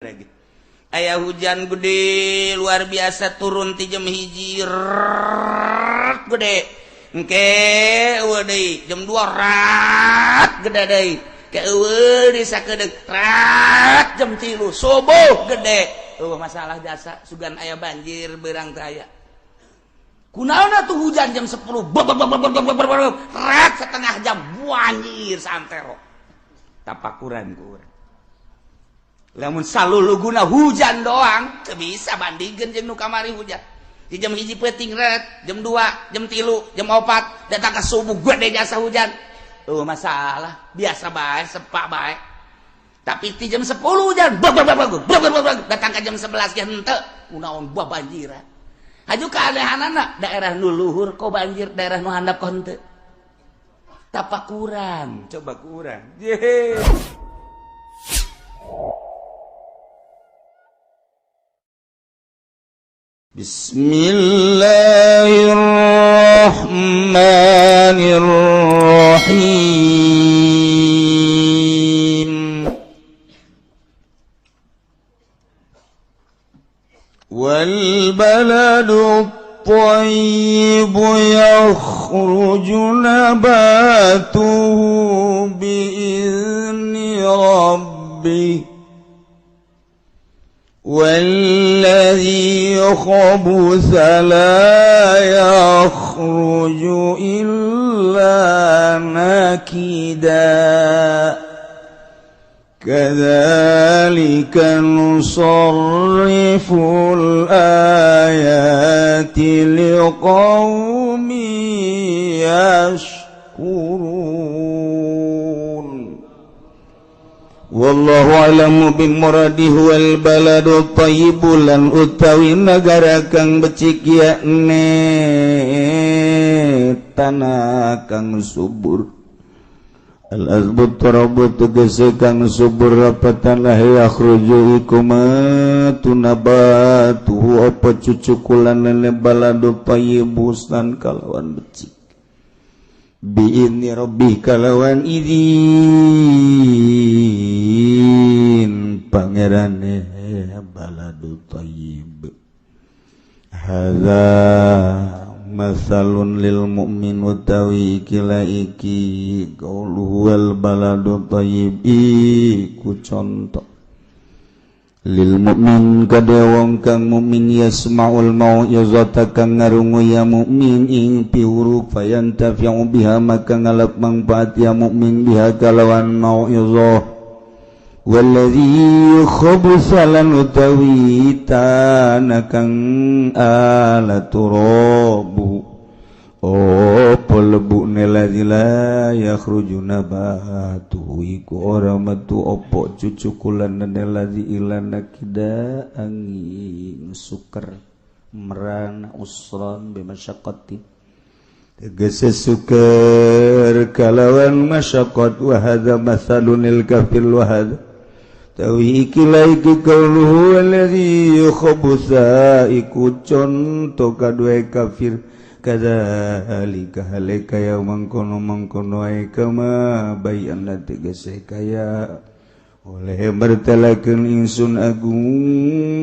Lagi aya hujan gede luar biasa turun ti jam 1 gede engke eueuh deui jam 2 rat gede deui ke eueuh di sakedeung rat jam 3 subuh gede. Eueuh masalah jasa sugan aya banjir beurang teh aya. Kunaon tuh hujan jam 10 rat setengah jam banjir santero tapakuran ku urang. Lamun saluluguna hujan doang teu bisa bandingkeun jeung nu kamari hujan. Di jam 1 peuting ret, jam 2, jam 3, jam 4 datang ke subuh gede jasa hujan. Oh masalah, biasa bae, sepak bae. Tapi di jam 10 hujan, bag bag bag bag bag datang ke jam 11 ge henteu, kunaon buah banjiran. Haju keanehanana daerah nu luhur kok banjir, daerah nu handap kok henteu. Tapakuran, coba kurang. Yeay. Bismillahirrahmanirrahim. Wal baladu thayyibu yakhruju nabatuhu bi'izni rabbih والذي خبث لا يخرج إلا نكدا كذلك نصرف الآيات لقوم يشكرون. Wallahu a'lamu bimuradihi wal baladu thayyibu lan utawi nagara kang becik yakne tanah kang subur. Al azbu turabu tegese kang subur apa tanah yakhruju iku tunabatuhu apa cucukulan lene baladu thayyibu san kalawan becik. Bi'idni rabbih kalawan izin pangerane baladu thayyib. Hadza masalun lil mu'min utawi ikila iki qauluhu wal baladu thayyib iku contoh lil mukmin kada wong kang mukmin yasmaul mau'izata kang ngarungu ya mukmin ing piwuruk fayantafi'u biha maka ngalap manfaat ya mukmin biha kalawan mau'izah. Wallazi khabutha lan utawi tanah kang ala turabu oh pelebukne ladzi la yakhruju nabatu iku ora metu opo cucukulan ladzi ilana kida angin suker merana usran bimasyaqqati tegese suker kalawan masyaqqat. Wa hadza masalunil kafir wa hadza tawi iki la iki qauluhu allazi khabutha iku conto kadue kafir. Kadzalika halika ya mangkono mangkono ae kama bayanna tegese kaya oleh mertelakeun ingsun agung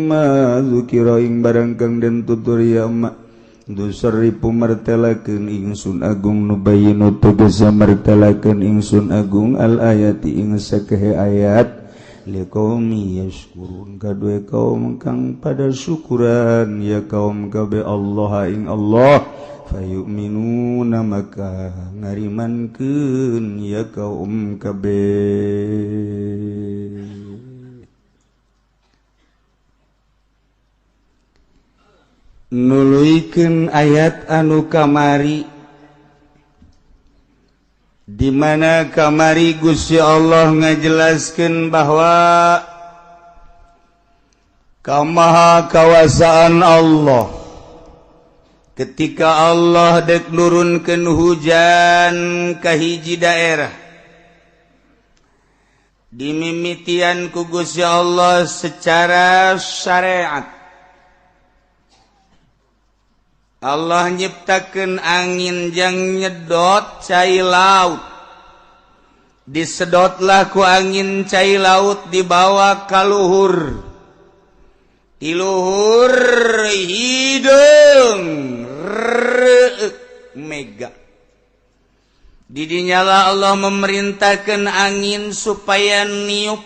ma zukira ing barang kang den tutur ya ma dusaripu mertelakeun ingsun agung nubayinu tegese mertelakeun ingsun agung al ayati ing sakehe ayat liqaumi yashkurun kadue kaum kang pada syukuran ya kaum kabe Allah ing Allah fayu'minuna maka ngarimankeun ya kaum kabe. Nuluikeun ayat anu kamari di mana kamari Gusti Allah ngajelaskeun bahwa kamaha kawasaan Allah ketika Allah dek nurunkeun hujan ka hiji daerah dimimitian ku Gusti Allah secara syariat. Allah nyiptakeun angin jang nyedot cai laut. Disedotlah ku angin cai laut dibawa ka luhur. Di luhur hideung reuk mega. Didinyalah Allah memerintahkan angin supaya niup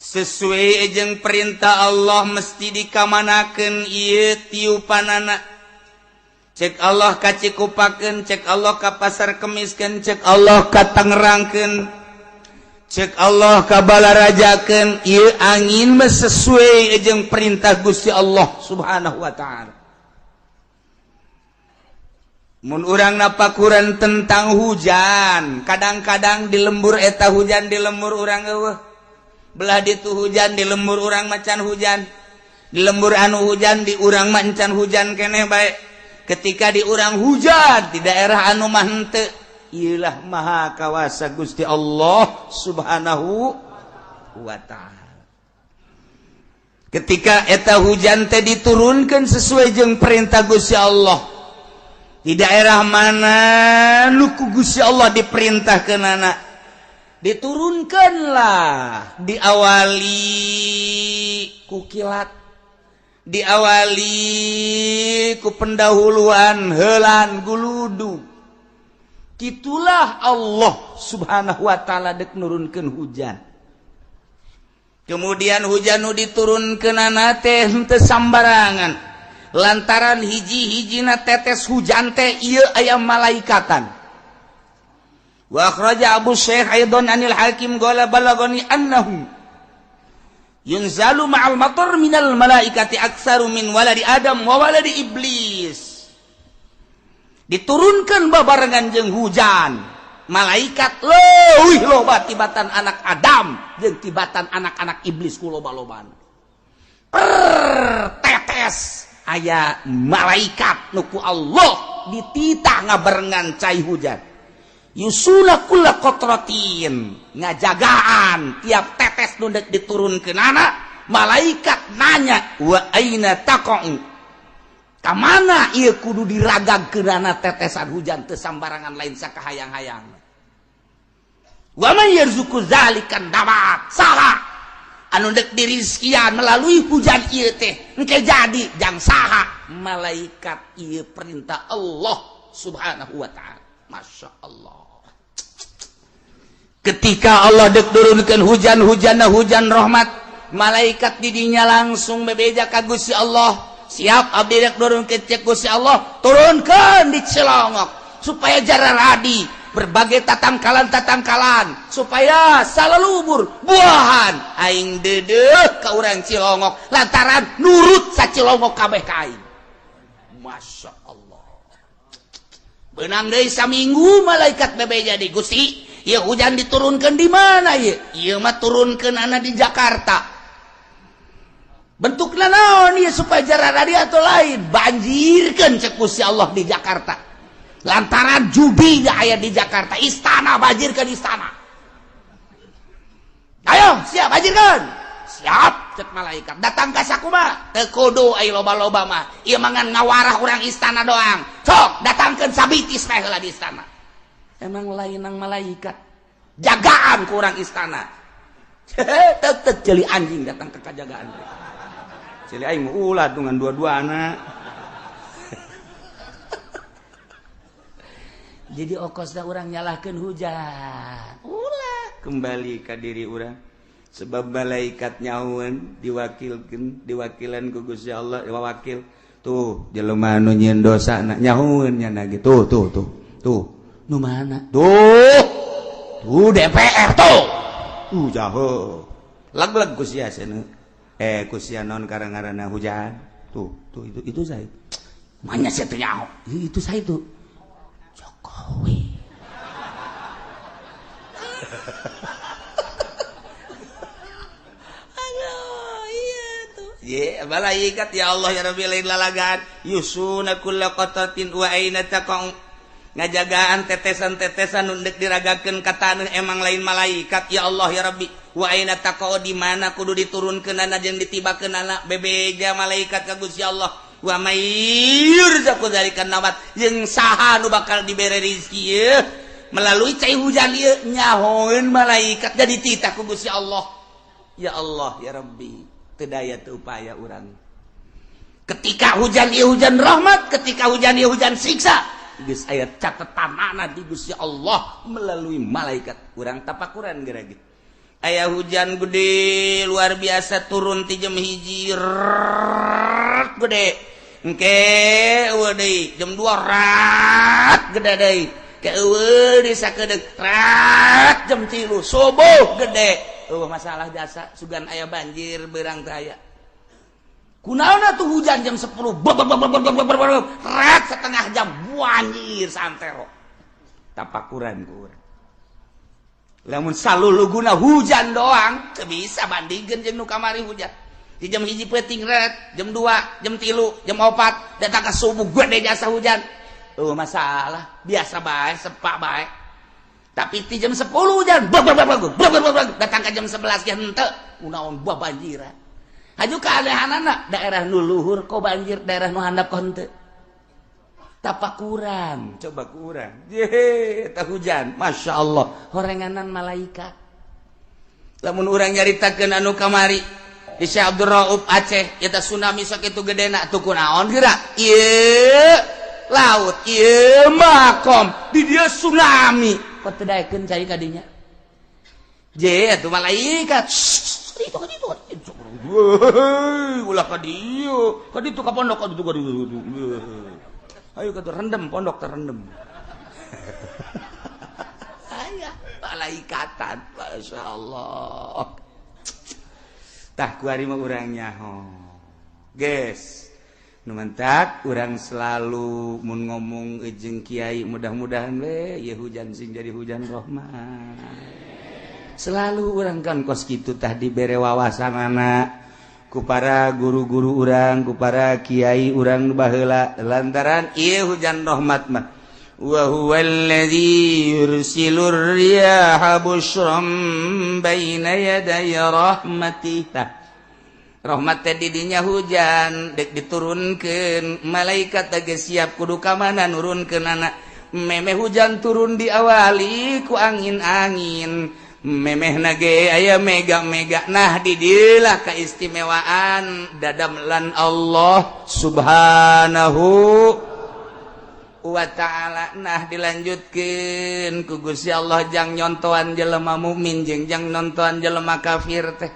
sesuai jeung perintah Allah mesti dikamanakeun ieu tiupanana. Cek Allah ka Cikupakeun, cek Allah ka Pasar Kemiskeun, cek Allah ka Tangerangkeun, cek Allah ka Balarajakeun, ieu angin mah sesuai jeung perintah Gusti Allah Subhanahu wa taala. Mun urang napakuran tentang hujan, kadang-kadang di lembur eta hujan di lembur urang eueuh. Belah ditu hujan di lembur urang macan hujan. Di lembur anu hujan di urang macan hujan keneh bae. Ketika di urang hujan di daerah anu mah henteu, ieulah maha kawasa Gusti Allah Subhanahu wa taala. Ketika eta hujan teh diturunkan sesuai jeung perintah Gusti Allah. Di daerah mana nu ku Gusti Allah diperintahkeunana, diturunkanlah, diawali ku kilat, diawali ku pendahuluan heulan guludu. Kitulah Allah Subhanahu wa taala dek nurunkeun hujan. Kemudian hujan nu diturunkeunana teh henteu sambarangan. Lantaran hiji-hijina tetes hujan teh ieu aya malaikatan. Wa akhraja Abu Syekh aidan anil Hakim qala balagani annahu yunzalu ma'al matar minal malaikati aktsaru min waladi Adam wa waladi Iblis. Diturunkan babarengan jeung hujan malaikat leuwih loba tibatan anak Adam jeung tibatan anak-anak iblis ku loba-lobana. Per tetes aya malaikat nu ku Allah dititah ngabarengan cai hujan. Yusuna kulla qatratin, ngajagaan tiap tetes nu deuk diturunkeunana, malaikat nanya wa aina taqa'u, ka mana ieu kudu diragagkeunana tetesan hujan teu sambarangan lain sakahayang-hayang. Wa man yarzuqu zalikan dabat, saha anu deuk dirizkian melalui hujan ieu teh engke jadi jang saha? Malaikat ieu perintah Allah Subhanahu wa taala. Masya Allah. Ketika Allah dek turunkan hujan-hujan hujan rahmat, malaikat didinya langsung bebeja ka Gusti Allah. Siap abdi dek turunkeun cek Gusti Allah, turunkeun di Cilongok supaya jararadi berbagai tatangkalan-tatangkalan supaya salalubur buahan. Aing deudeuh ka urang Cilongok lantaran nurut sa Cilongok kabeh ka aing. Masya Allah. Benang deui saminggu malaikat bebeja di Gusti, ieu hujan diturunkeun di mana ieu? Ieu mah turunkeunana di Jakarta. Bentukna naon ieu supaya jararadi atau lain? Banjirkeun cek Gusti Allah di Jakarta. Lantaran judi gak aya di Jakarta, istana banjirkeun istana. Ayo, siap banjirkeun. Siap cek malaikat. Datang ka sakumaha? Teu kudu ai loba-loba mah. Ieu mah ngan ngawarah urang istana doang. Sok datangkeun sabitis mah heula di istana. Emang lain nang malaikat. Jagaan ku urang istana. Teu ceuli anjing datang ke kajagaan. Ceuli aing mah ulah dengan dua-duana. Jadi okosna urang nyalahkeun hujan. Ulah kembali ka diri urang. Sebab malaikat nyahueun diwakilkeun, diwakilan ku Gusti Allah, wakil. Tuh jelema nu nyieun dosa na nyahueun nya na gitu. Tuh tuh tuh. Nu mana? Tuh. Tuh DPR tuh. Tuh jaho. Lag-lag ku sia cenah. Ku sia naon karang-ngaranna hujan. Tuh, tuh itu saya. Manya sia teu nyaho. Itu saya tuh. Jokowi. Aduh, iya tuh. Ye, malaikat ya Allah ya Rabbi lain lalagaan. Yusuna kulla qatatin wa aina taqau. Ngajagaan tetesan-tetesan nu deuk diragakeun ka taneuh emang lain malaikat ya Allah ya Rabbi. Wa aina taqau, di mana kudu diturunkeunana jeung ditibakeunana bebeja malaikat ka Gusti Allah. Wa may yurzaqu dzalikan nabat, jeung saha nu bakal dibere rezeki ieu Melalui cai hujan ieu nyahoeun malaikat jadi titah ku Gusti Allah. Ya Allah ya Rabbi, teu daya teu upaya urang. Ketika hujan ieu hujan rahmat, ketika hujan ieu hujan siksa, geus aya catetanana di Gusti Allah melalui malaikat. Urang tapakuran geura ge. Aya hujan gede luar biasa turun ti jam 1 gede. Engke eueuh deui jam 2 rat gede deui. Ke eueuh deui sakedeuk rat jam 3 subuh gede. Eueuh masalah jasa sugan aya banjir beurang teh aya. Kunaon tuh hujan jam 10 rat setengah jam banjir santero. Tapakuran ku urang. Lamun saluluguna hujan doang teu bisa bandingkeun jeung nu kamari hujan. Di jam 1 peuting ret, jam 2, jam 3, jam 4 datang ke subuh gede jasa hujan. Eueuh masalah, biasa bae, sepak bae. Tapi di jam 10 hujan, datang ke jam 11 ge henteu, kunaon buah banjiran. Haju keanehanana daerah nu luhur kok banjir, daerah nu handap kok henteu. Tapakuran, coba kurang. Ye, tah hujan, Masya Allah, horenganan malaikat. Lamun urang nyaritakeun anu kamari di Syekh Abdul Rauf Aceh, eta tsunami sakitu gedena tuh kunaon geura? Ieu laut, ieu makom, di dieu tsunami. Kok teu daekeun cai ka dinya? Je, atuh malaikat. Itu ka ditu. Ulah ka dieu, ka ditu ka pondok ka ditu ka ditu. Ayo ka rendem pondok terendem. Aya malaikatan, Masya Allah. Tah kuari mah urang nyaho. Geus. Nu mantak urang selalu mun ngomong jeung kiai mudah-mudahan we ieu hujan sing jadi hujan rahmat. Selalu urang kan kos kitu tah dibere wawasanana ku para guru-guru urang, ku para kiai urang baheula lantaran ieu hujan rahmat mah. Wa huwallazi yursilur riyaha busyran baina yaday rahmatih. Rahmat teh didinya hujan dek diturunkeun malaikat teh siap kudu ka mana nurunkeunana. Memeh hujan turun diawali ku angin-angin, memeh nage aya mega-mega. Nah didilah keistimewaan dadamlan Allah Subhanahu wa ta'ala. Nah dilanjutkeun ku Gusti Allah jang nyontoan jelema mukmin jeung jang nontoan jelema kafir teh.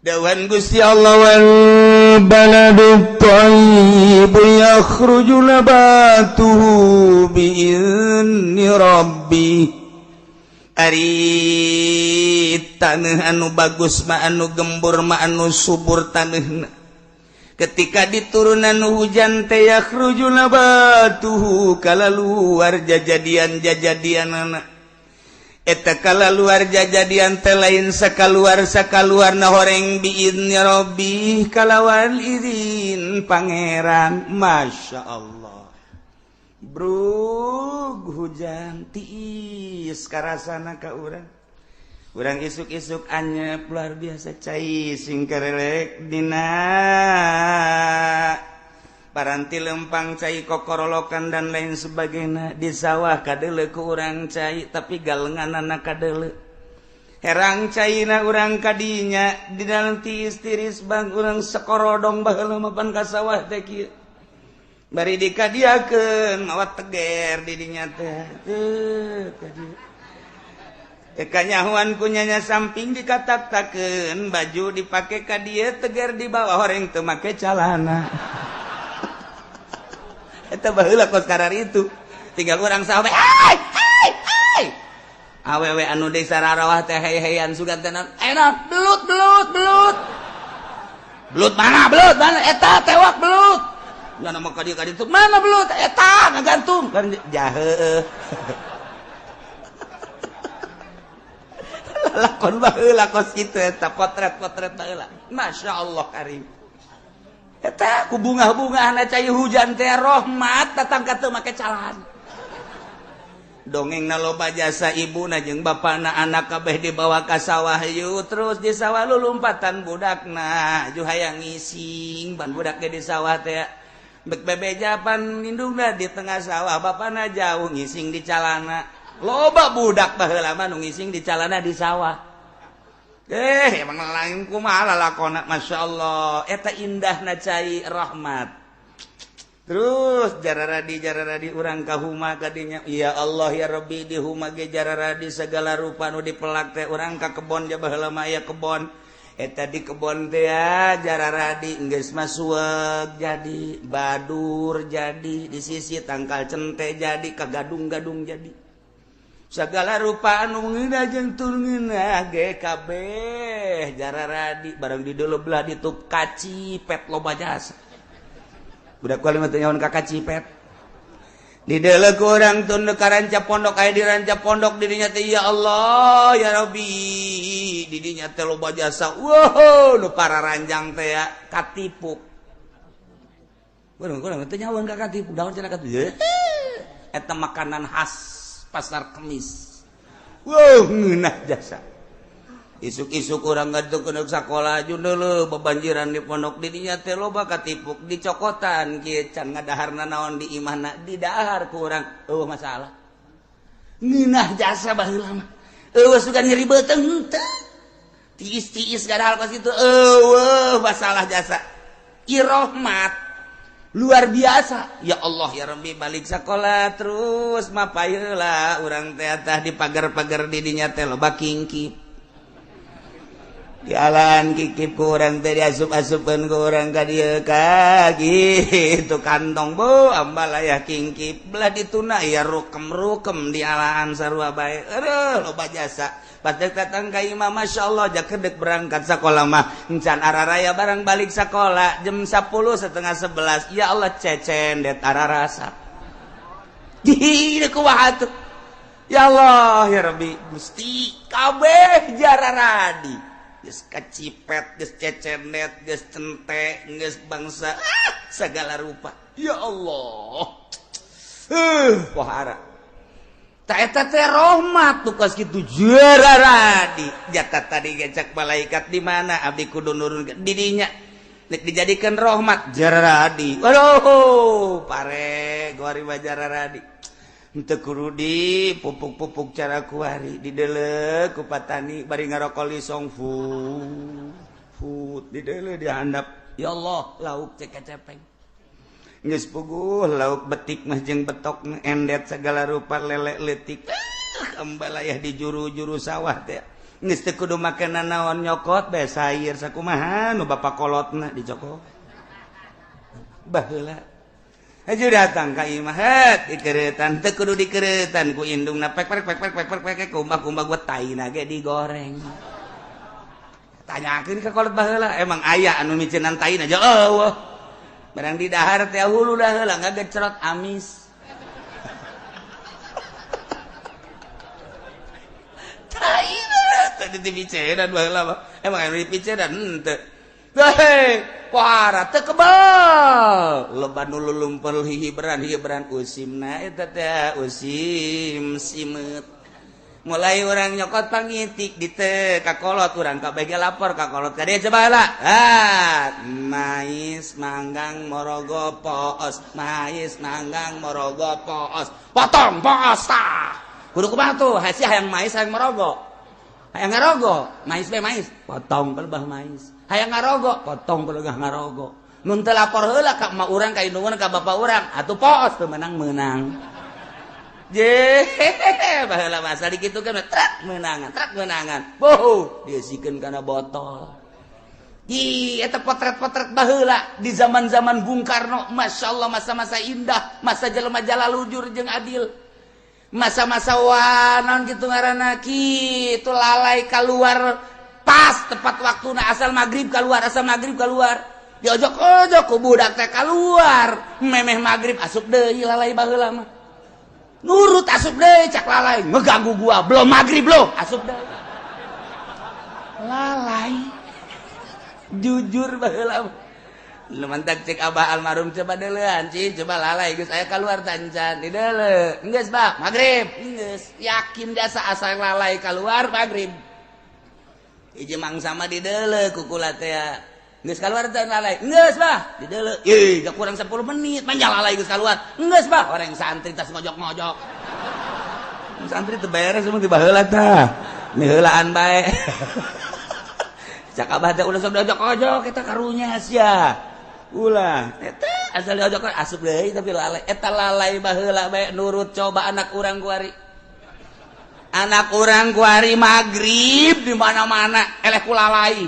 Dawan Gusti Allah wal baladu thayyib yakhruju nabatuhu bi'izni rabbih. Ari taneuh anu bagus mah anu gembur mah anu subur taneuhna. Ketika diturunan hujan teh yakhruju nabatuhu kalaluar jajadian-jajadianana. Eta kalaluar jajadian teh lain sakaluar-sakaluarna horeng biizni rabbih kalawan izin pangeran. Masya Allah. Brug hujan tiis karasana ka urang. Urang isuk-isuk anyep luar biasa cai sing karelek dina paranti lempang cai kokorolokan dan lain sebagainya. Di sawah kadele ku urang cai tapi galenganana kadele. Herang caina urang kadinya di dalam tiis tiris bang urang sekorodong baheula mapan ka sawah teh kieu. Bari dikadiakeun mawa teger di dinya teh. Teu kadieu. Kanyahuan kunyanya samping dikatak-takeun baju dipake ka dieu teger di bawah horeng teu make calana. Eta baheula kos karar itu. Tinggal urang sawah hai hai hai. Awewe anu desa rarawah teh hey-heyan sugan teh enak belut belut belut. Belut mana belut mana eta tewak belut. Mana mah ka dieu ka ditu mana belut eta ngagantung kan jahe. Lakon baheula kos kitu eta potret-potret baheula. Masya Allah karim. Eta ku bunga-bungahna cai hujan teh rahmat datang ka teu make calana. Dongengna loba jasa ibuna jeung bapana anak kabeh dibawa ka sawah yeuh terus di sawah lulumpatan budakna ju hayang ngising ban budak ge di sawah teh. Bek bebejapan indungna di tengah sawah, bapana jauh ngising di calana. Loba budak baheula mah nu ngising di calana di sawah. Emang lain kumaha lalakona, Masya Allah. Eta indahna cai rahmat. Terus jararadi urang ka huma kadinya. Ya Allah ya Rabbi, di huma ge jararadi segala rupa nu dipelak teh. Urang ka kebon ja baheula mah aya kebon. Eta di kebon teh ya jararadi geus masueg jadi badur, jadi di sisi tangkal cente jadi kagadung-gadung, jadi segala rupa anu ngeunah jeung teu ngeunah ge kabeh jararadi. Barang di deuleu belah ditup kacipet loba jasa. Budak kuali mah teu nyaho ka kacipet. Di deuleu ku urang tun ka ranca pondok, aya di ranca pondok dirinya teh, ya Allah ya Rabbi, didinya teh loba jasa. Wow, nu para ranjang teh ya katipuk. Urang teu nyaho ka katipuk daun cenah katipuk. Eta makanan khas pasar Kemis. Wow, ngeunah jasa. Isuk-isuk urang ngaduk ke sakola jundul bebanjiran di pondok didinya teh loba katipuk dicokotan kieu can ngadaharna naon di imahna didahar ku urang, eueuh masalah. Ngeunah jasa baheula mah. Eueuh sugan nyeri beuteung teu. Tiis-tiis gadahal kos kitu eueuh masalah jasa. Irohmat luar biasa. Ya Allah ya Rabbi, balik sekolah terus mapayeula urang teh tah di pagar-pagar didinya teh loba kingkip. Dialaan kikip ku urang teh, diasup-asupkeun ku urang ka dieu ka gitu kantong bu ambalaya kingkip belah dituna ya rukem-rukem dialaan sarua bae. Aduh, loba jasa. Pas dek datang ka imah, Masya Allah, jakedek berangkat sekolah mah encan araraya. Barang balik sekolah jam 10 10.30, ya Allah, cecendet ararasa di kumaha tuh. Ya Allah ya Rabbi Gusti, kabeh jararadi, geus kacipet, geus cecenet, geus cente, geus bangsa segala rupa. Ya Allah, wahara tak eta teh rahmat tuh kos kitu jararadi. Jata tadi gecak malaikat di mana abdi kudu nurun didinya nek dijadikan rahmat jararadi. Waduh, pare gori mah jararadi. Henteu kudu di pupuk-pupuk cara kuari dideuleu ku patani bari ngarokok lisong fu fut dideuleu dihandap. Ya Allah, lauk cek cepeng geus puguh lauk betik mah jeung betok endet segala rupa lele leutik ambalayah di juru-juru sawah teh. Geus teu kudu make nanaon, nyokot bae sayur sakumaha nu bapak kolotna dicokot baheula. Aja datang ka imah het dikeretan teu kudu dikeretan ku indungna pek pek pek pek pek pek pek kumbah-kumbah gua taina ge digoreng. Tanyakeun ka kolot baheula, emang aya anu miceunnan taina aja eueuh. Barang di dahar teh hulu dah heula ngagecrot amis. Taina teh dipiceunan baheula mah. Emang anu dipiceunan henteu. Hei, pohara teu kebal. Loba nu lulumpel hihibran usimna eta teh usim simeut. Mulai orang nyokot pangitik di teu ka kolot urang kabeh ge lapor ka kolot ka dieu coba heula. Ah, mais manggang morogo poos, mais manggang morogo poos. Potong poos tah. Kudu kumaha tuh? Hasi hayang mais hayang morogo. Hayang ngarogo, mais be mais, potong pelebah mais. Hayang ngarogo, potong pelebah ngarogo. Mun teu lapor heula ka emak urang, ka indung urang, ka bapak urang, atuh poos teu menang-menang. Je, baheula masa dikitukeun truk menangan, truk menangan. Boh, diisikeun kana botol. Ih, eta potret-potret baheula di zaman-zaman Bung Karno, Masya Allah, masa-masa indah, masa jelema jalalujur jeung adil. Masa-masa wanon gitu ngaranna kitu lalai keluar pas tepat waktuna, asal maghrib keluar, asal maghrib keluar. Diojok-ojok ku budak teh keluar, memeh maghrib asup deui lalai baheula mah. Nurut asup deui cak lalai, ngeganggu gua, belum maghrib lo, asup deui. Lalai. Jujur baheula mah. Lu mantak cek abah almarhum coba deulean cing, coba lalai geus aya keluar tancan di deuleu. Geus bah, maghrib. Geus yakin jasa asal lalai keluar maghrib. Hiji mangsa mah di deuleu ku kula teh. Geus kaluar teh lalai. Geus bah, dideuleu. Ih, gak kurang 10 menit manja lalai geus kaluar. Geus bah, orang santri tas ngojok-ngojok. Santri teu beres mun ti baheula tah. Miheulaan bae. Cak abah teh ulah sok diojok-ojok eta karunya sia. Ulah, eta asal diojok asup deui tapi lalai. Eta lalai baheula bae nurut coba anak urang kuari. Anak urang kuari magrib di mana-mana eleh ku lalai.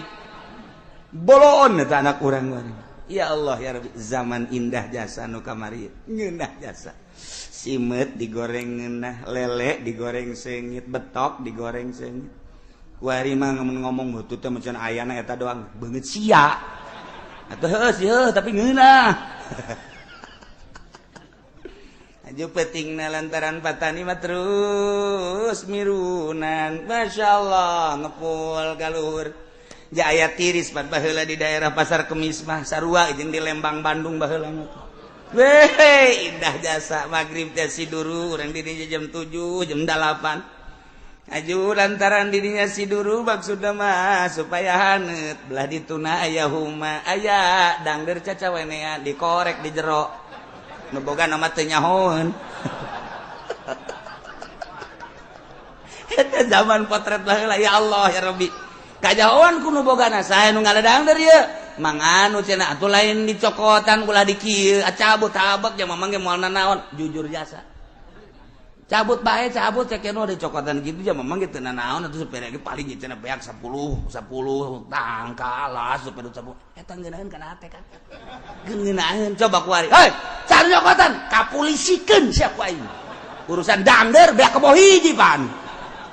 Bolon eta anak urang kuari. Ya Allah ya Rabbi, zaman indah jasa nu kamari ngeunah jasa. Simet digoreng ngeunah, lele digoreng seungit, betok digoreng seungit. Kuari mah ngomong butut teh macan ayana eta doang beungeut sia. Atuh heuh sih heuh tapi ngeunah. Aju pentingna lantaran patani mah terus mirunan. Masyaallah ngepul ka luhur. Jaya tiris pan baheula di daerah Pasar Kemis mah sarua jeung di Lembang Bandung baheula mah. Weh, indah jasa magrib teh siduru urang di dinya jam 7, jam 8. Aju lantaran dirinya siduru maksudna mah supaya haneut belah dituna aya huma aya dangder cacawenea dikorek di jero. Nu boga nama teu nyahoeun. Eta zaman potret baheula ya Allah ya Rabbi. Kajahoan ku nu bogana saha nu ngaladangder ieu manganu cenah atuh lain dicokotan ulah di kieu cabut tabek jeung mamang ge moal nanaon jujur jasa cabut bae cabut cek nu dicokotan kitu jeung mamang ge teu nanaon atuh supir ge paling cenah beak 10 10 tangkal supir 10 eta ngeunaheun kana hate kan ngeunaheun coba ku ari heuy cari cokotan kapulisikeun sia ku aing urusan dangder beak kebo hiji pan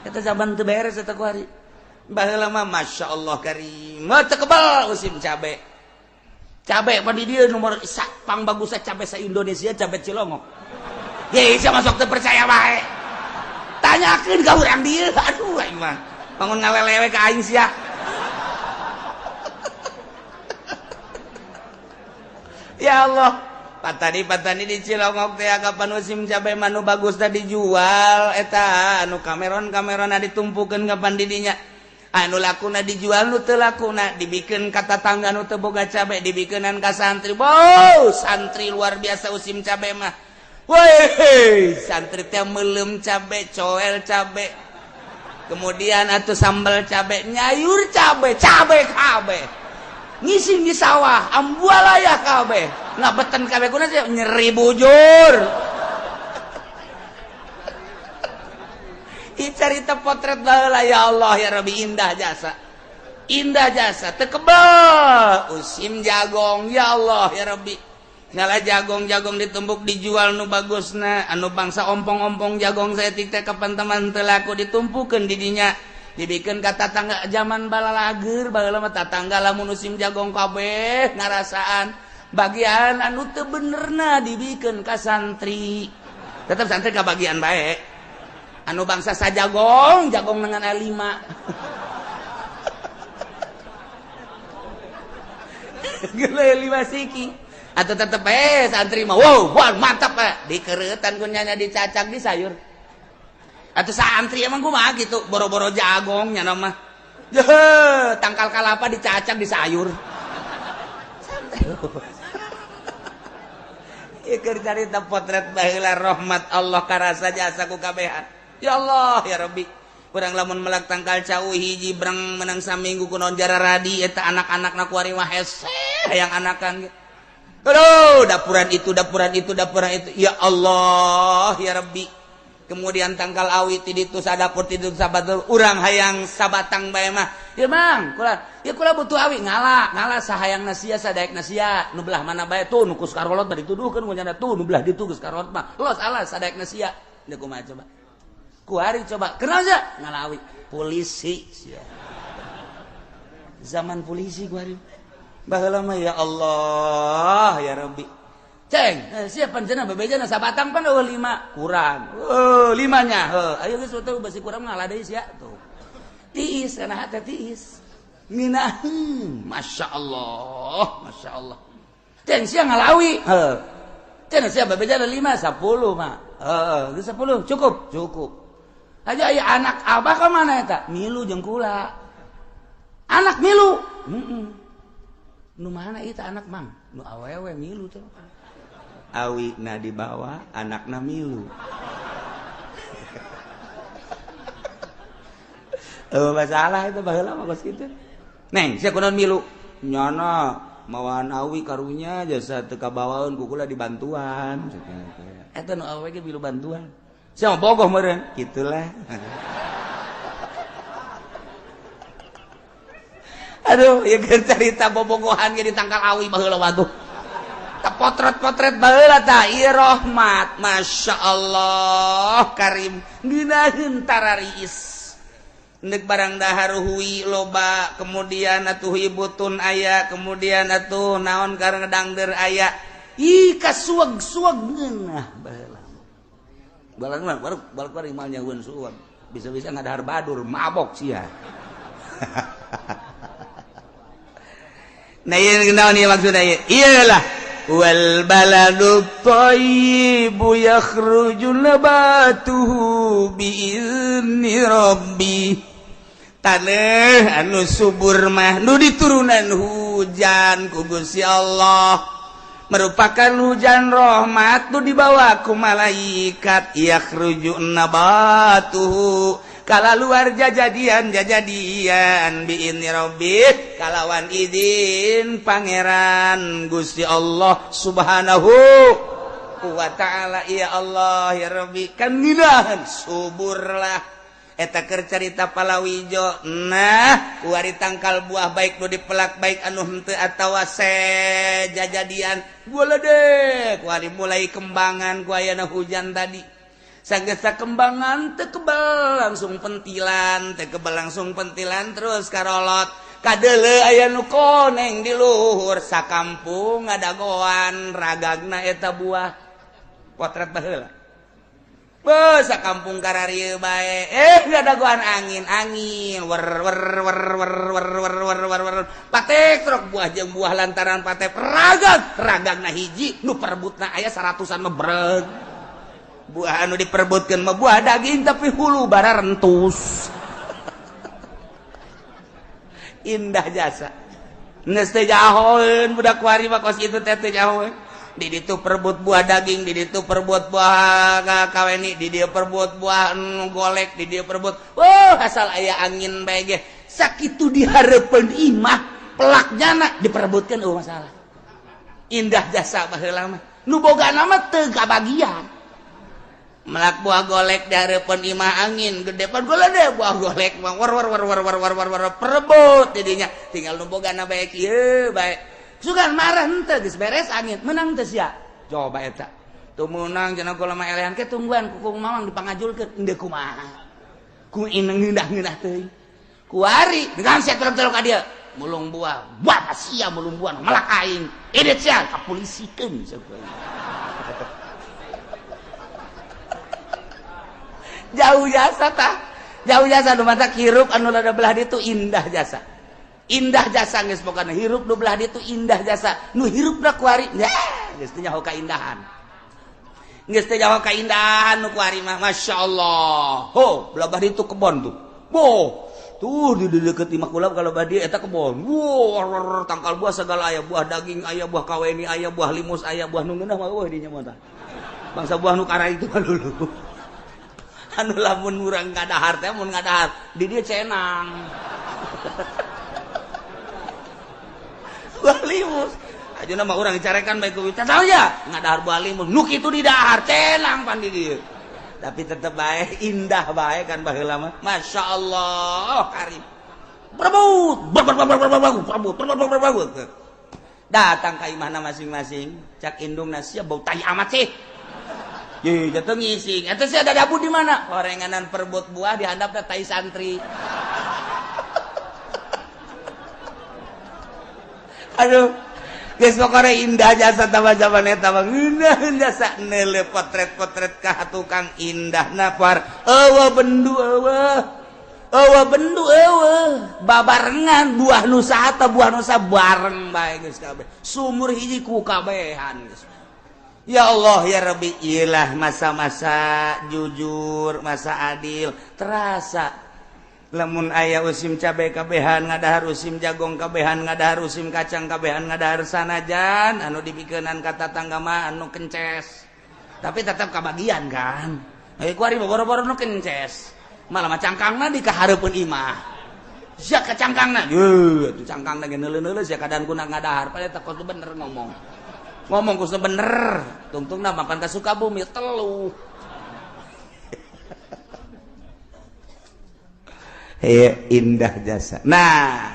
eta zaman teu beres eta ku ari. Baheula mah Masya Allah karim teu kebal musim cabe. Cabe pan di dieu nomor pang bagusna cabe sa Indonesia cabe Cilongok. Ye sia masuk teu percaya bae. Tanyakeun ka urang dieu aduh aing mah. Bangun ngalelewe ka aing sia. Ya Allah, patani-patani di Cilongok teh kapan musim cabe mah nu bagusna dijual eta anu kameron-kamerona ditumpukeun kapan di dinya. Anu lakuna dijual nu teu lakuna dibikeun ka tatangga nu teu boga cabe dibikeunan ka santri. Wow, santri luar biasa musim cabe mah. Woi, santri teh meuleum cabe, coel cabe. Kemudian atuh sambal cabe, nyayur cabe, cabe kabeh. Ngising di sawah, ambualaya kabeh. Ngabeten kabeh kuna sih nyeri bujur. Cerita potret baheula ya Allah ya Rabbi indah jasa. Indah jasa teu kebel usim jagong ya Allah ya Rabbi. Ngala jagong-jagong ditumbuk dijual nu bagusna anu bangsa ompong-ompong jagong saeutik teh kapan teman teu laku ditumpukeun di dinya. Dibikeun ka tatangga zaman balalager baheula mah tatangga lamun musim jagong kabeh ngarasaan bagian anu teu benerna dibikeun ka santri. Tetep santri ka bagian bae. Anu bangsa sajagong, jagong dengan A5. Gele 5 siki. Atau tetep santri mah, wow, wah mantap eh. Dikeretan ku nyanya dicacak di sayur. Atau santri emang kumaha gitu, boro-boro jagong nya mah. Jeh, tangkal kalapa dicacak di sayur. Santri. Ieu keur carita potret baheula rahmat Allah karasa jasa ku kabehan. Ya Allah ya Rabbi. Urang lamun melak tangkal cau hiji breng menang saminggu kunaon jararadi eta anak-anakna kuari mah hese hayang anakan. Aduh, dapuran itu, dapuran itu, dapuran itu. Ya Allah ya Rabbi. Kemudian tangkal awi ti ditu sadapur ti ditu sabatur urang hayang sabatang bae mah. Ya Mang, kula ya kula butuh awi ngala, ngala sahayang sia sadaekna sia. Nu belah mana bae tuh nu kus karolot bari dituduhkeun ku nyana tuh nu belah ditu geus karolot mah. Los alas sadaekna sia. Deuk kumaha coba. Kuari coba kenal aja ngalawi polisi sia. Zaman polisi kuari baheula mah ya Allah ya Rabbi. Ceng, siapa cenah bebejana sabatang pan eueuh 5 kurang. Heuh limanya heuh ayo geus teu basi kurang ngalah deui sia tuh. Tiis kana hate tiis. Ngeunaheun masyaallah, masyaallah. Ceng sia ngalawi heuh. Cenah sia bebejana 5 10 mah. Heuh geus 10 cukup, cukup. Aja aya anak abah ka mana eta? Milu jeung kula. Anak milu. Heeh. Nu mana ieu anak mang? Nu awewe milu teh. Awina dibawa, anakna milu. Masalah itu baheula mah kos kitu. Neng, sia kunaon milu? Nyana mawaan awi karunya jasa teu kabawaeun ku kula dibantuan. Eta nu awewe ge milu bantuan. Sia mah bogoh meureun, kitulah. Aduh, ieu keur carita bobogohan ge ditangkal awi baheula waduh. Potret-potret baheula tah ieu rahmat, Masya Allah karim ngeunaheun tarariis. Nek barang dahar hui loba, kemudian atuh butun aya, kemudian atuh naon karena dangder aya. Ih kasueg-sueg ngeunah baheula. Balang baru mah nyahueun sueg. Bisa-bisa ngadahar badur mabok sia. Nah ieu naon ieu maksudna ieu? Iyalah wal baladu thayyibu yakhruju nabatuhu bi'izni rabbi. Taneuh anu subur mah nu diturunan hujan ku Gusti Allah merupakan hujan rahmat nu dibawa ku malaikat. Yakhruju nabatuhu kala luar jajadian jajadian bi'izni rabbi kalawan izin pangeran Gusti Allah Subhanahu wa ta'ala. Ya Allah ya Rabbi kan ngeunaheun suburlah eta keur carita palawijo. Nah kuari tangkal buah baik nu dipelak baik anu henteu atawa sejajadian boledek kuari mulai kembangan ku ayana hujan tadi. Sagesa kembangan teu kebal langsung pentilan, teu kebal langsung pentilan terus karolot. Kadeuleu aya nu koneng di luhur sakampung ngadagoan ragagna eta buah. Potret baheula. Beuh sakampung kararieu bae. Ngadagoan angin, angin wer wer wer wer wer wer wer wer wer. Patek truk buah jeung buah lantaran patek ragag, ragagna hiji nu perebutna aya 100-an mah breg. Buah anu diperebutkeun mah buah daging tapi hulu bara rentus. Indah jasa. Geus teu jahoeun budak kuari mah kos kitu teh teu jahoeun. Di ditu perebut buah daging, di ditu perebut buah kaweni, di dieu perebut buah golek, di dieu perebut. Wah, asal aya angin bae ge. Sakitu dihareupeun imah pelak jana diperebutkeun eueuh masalah. Indah jasa baheula mah. Nu bogana mah teu kabagian. Melak buah golek di hareupeun imah angin gede pan golede buah golek mah war war war war war war war war perebut didinya tinggal nu bogana bae kieu bae sugan marah henteu geus beres angin menang teu sia coba eta teu meunang cenah kula mah elehan ke tungguan ku mamang dipangajulkeun endeu kumaha ku ineng ngeunah-ngeunah teuing kuari dengan sia terus-terus ka dieu mulung buah buah sia mulung buah melak aing edit sia kapolisikeun jauh jasa tah jauh jasa nu matak hirup anu rada belah ditu indah jasa indah jasa geus pokona hirup nu belah ditu indah jasa nu hirupna kuari geus teu nyaho kaindahan geus teu nyaho kaindahan nu kuari mah masyaallah. Ho belah ditu kebon tuh boh tuh di deukeut imah kula kalau badi eta kebon wow tangkal buah segala aya buah daging aya buah kaweni aya buah limus aya buah nu ngeunah mah eueuh dinya mah tah bangsa buah nu kara itu mah lulu anu lamun urang ngadahar teh mun ngadahar di dieu cenang buah limus ajeuna mah urang dicarekan bae ku tahu ya ngadahar buah limus nu kitu di dahar cenang pan di dieu tapi tetep bae indah bae kan baheula mah masyaallah karim berebut berebut berebut datang ka imahna masing-masing cak indungna sia bau tai amat sih. Ye, jatuh ngising. Eta sih ada dabu di mana? Orenganan perebut buah dihandapna tai santri. Aduh, geus pokona indah jasa tambah zaman eta mah ngeunaheun jasa neuleuh potret-potret ka tukang indahna par. Eueuh bendu eueuh. Eueuh bendu eueuh. Babarengan buah nusa atau buah nusa bareng bae geus kabeh. Sumur hiji ku kabehan geus. Ya Allah ya Rabbi, iyalah masa-masa jujur, masa adil, terasa. Lamun aya usim cabai kabehan ngadahar, usim jagong kabehan ngadahar, usim kacang kabehan ngadahar, sanajan anu dipikeunan ka tatangga mah anu kences, tapi tetap kabagian kan. Eh, kuari boro-boro nu kences malah mah cangkangna di kahareupeun imah sia ka cangkangna. Ye, atuh cangkangna ge neuleuh-neuleuh sia kadan kuna ngadahar. Padahal teh bener ngomong ngomong kos bener tungtungna mapan ka Sukabumi telu. Indah jasa. Nah,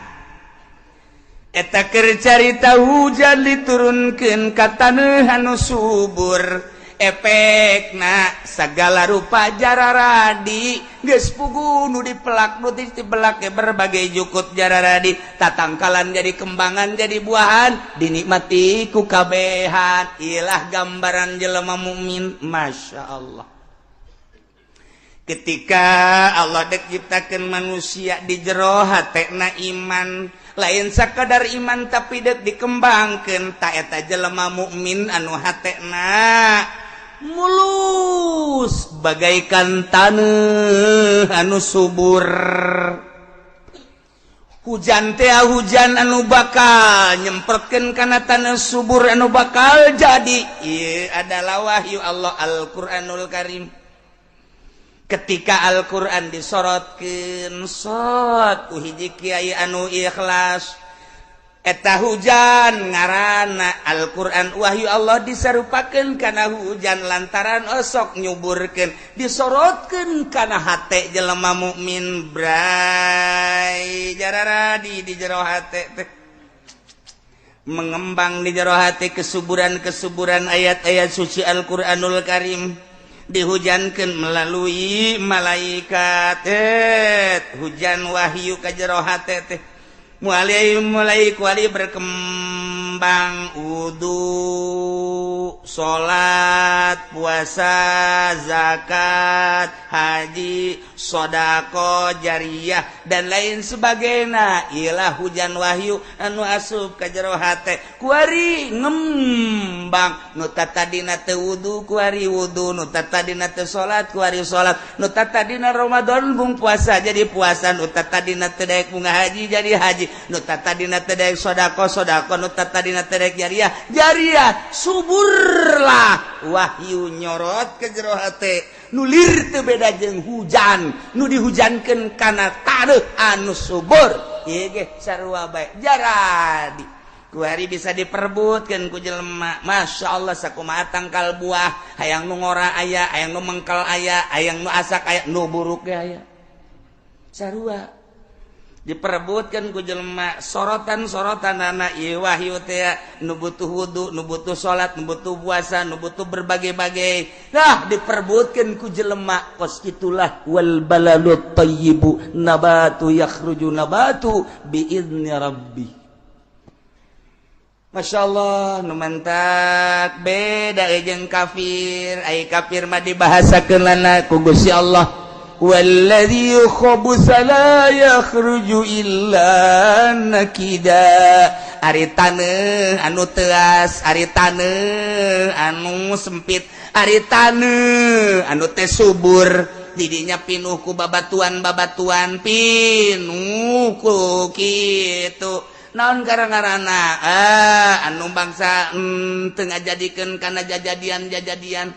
eta keur carita hujan diturunkeun ka taneuh anu subur, efekna segala rupa jararadi geus puguh nu dipelak nu dibelak berbagai jukut jararadi, tatangkalan jadi kembangan jadi buahan dinikmati ku kabehan. Ilah gambaran jelema mukmin, Masya Allah. Ketika Allah dek ciptakan manusia di jero hatena iman, lain sakadar iman tapi dek dikembangkan. Ta eta jelema mukmin anu hatena mulus bagaikan taneuh anu subur. Hujan teh hujan anu bakal nyemprotkeun kana taneuh subur anu bakal jadi. Ieu adalah wahyu Allah Al-Qur'anul Karim. Ketika Al-Quran disorotkeun sot ku hiji kiai anu ikhlas, eta hujan ngaranna Al-Quran wahyu Allah disarupakeun kana hujan lantaran osok nyuburkeun, disorotkeun kana hate jelema mukmin. Bray jararadi di jero hate teh mengembang di jero hate kesuburan-kesuburan ayat-ayat suci Al-Quranul Karim dihujankan melalui malaikat. Hujan wahyu ka jero hate teh mulai kuali berkembang wudu, salat, puasa, zakat, haji, sodako, jariah dan lain sebagainya. Ilah hujan wahyu anu asup ka jero hate kuari ngembang. Nu tadina teu wudu kuari wudu, nu tadina teu salat kuari salat, nu tadina Ramadan bung puasa jadi puasa, nu tadina teu daek bunga haji jadi haji, nu tadina teu daek sodako sodako, nu tadina teu daek jariah jariah. Suburlah wahyu nyorot ke jero hate nulir teu beda jeung hujan nu dihujankeun kana taneuh anu subur. Ieu ge sarua bae jaradi kuari bisa diperbutkeun ku jelema. Masya Allah, sakumaha tangkal buah hayang nu ngora aya, hayang nu mengkel aya, hayang nu asak aya, nu buruk ge aya, sarua diperebutkan ku jelema. Sorotan-sorotan anak ieu wahyu teh nu butuh wudu, nu butuh salat, nu butuh puasa, nu butuh berbagai-bagai. Nah, diperebutkan ku jelema. Kos itulah wal balalut thayyibu nabatu yakhruju nabatu bi idzni rabbi. Masya Allah, nu mantak beda jeung kafir. Ai kafir mah dibahasakeun lana ku Gusti Allah, walladzi khabutsa la yakhruju illa nakida. Ari taneuh anu teuas, ari taneuh anu sempit, ari taneuh anu teh subur, didinya pinuh ku babatuan-babatuan, pinuh ku kitu. Naon gara-garana anu bangsa teu ngajadikeun kana jajadian-jajadian,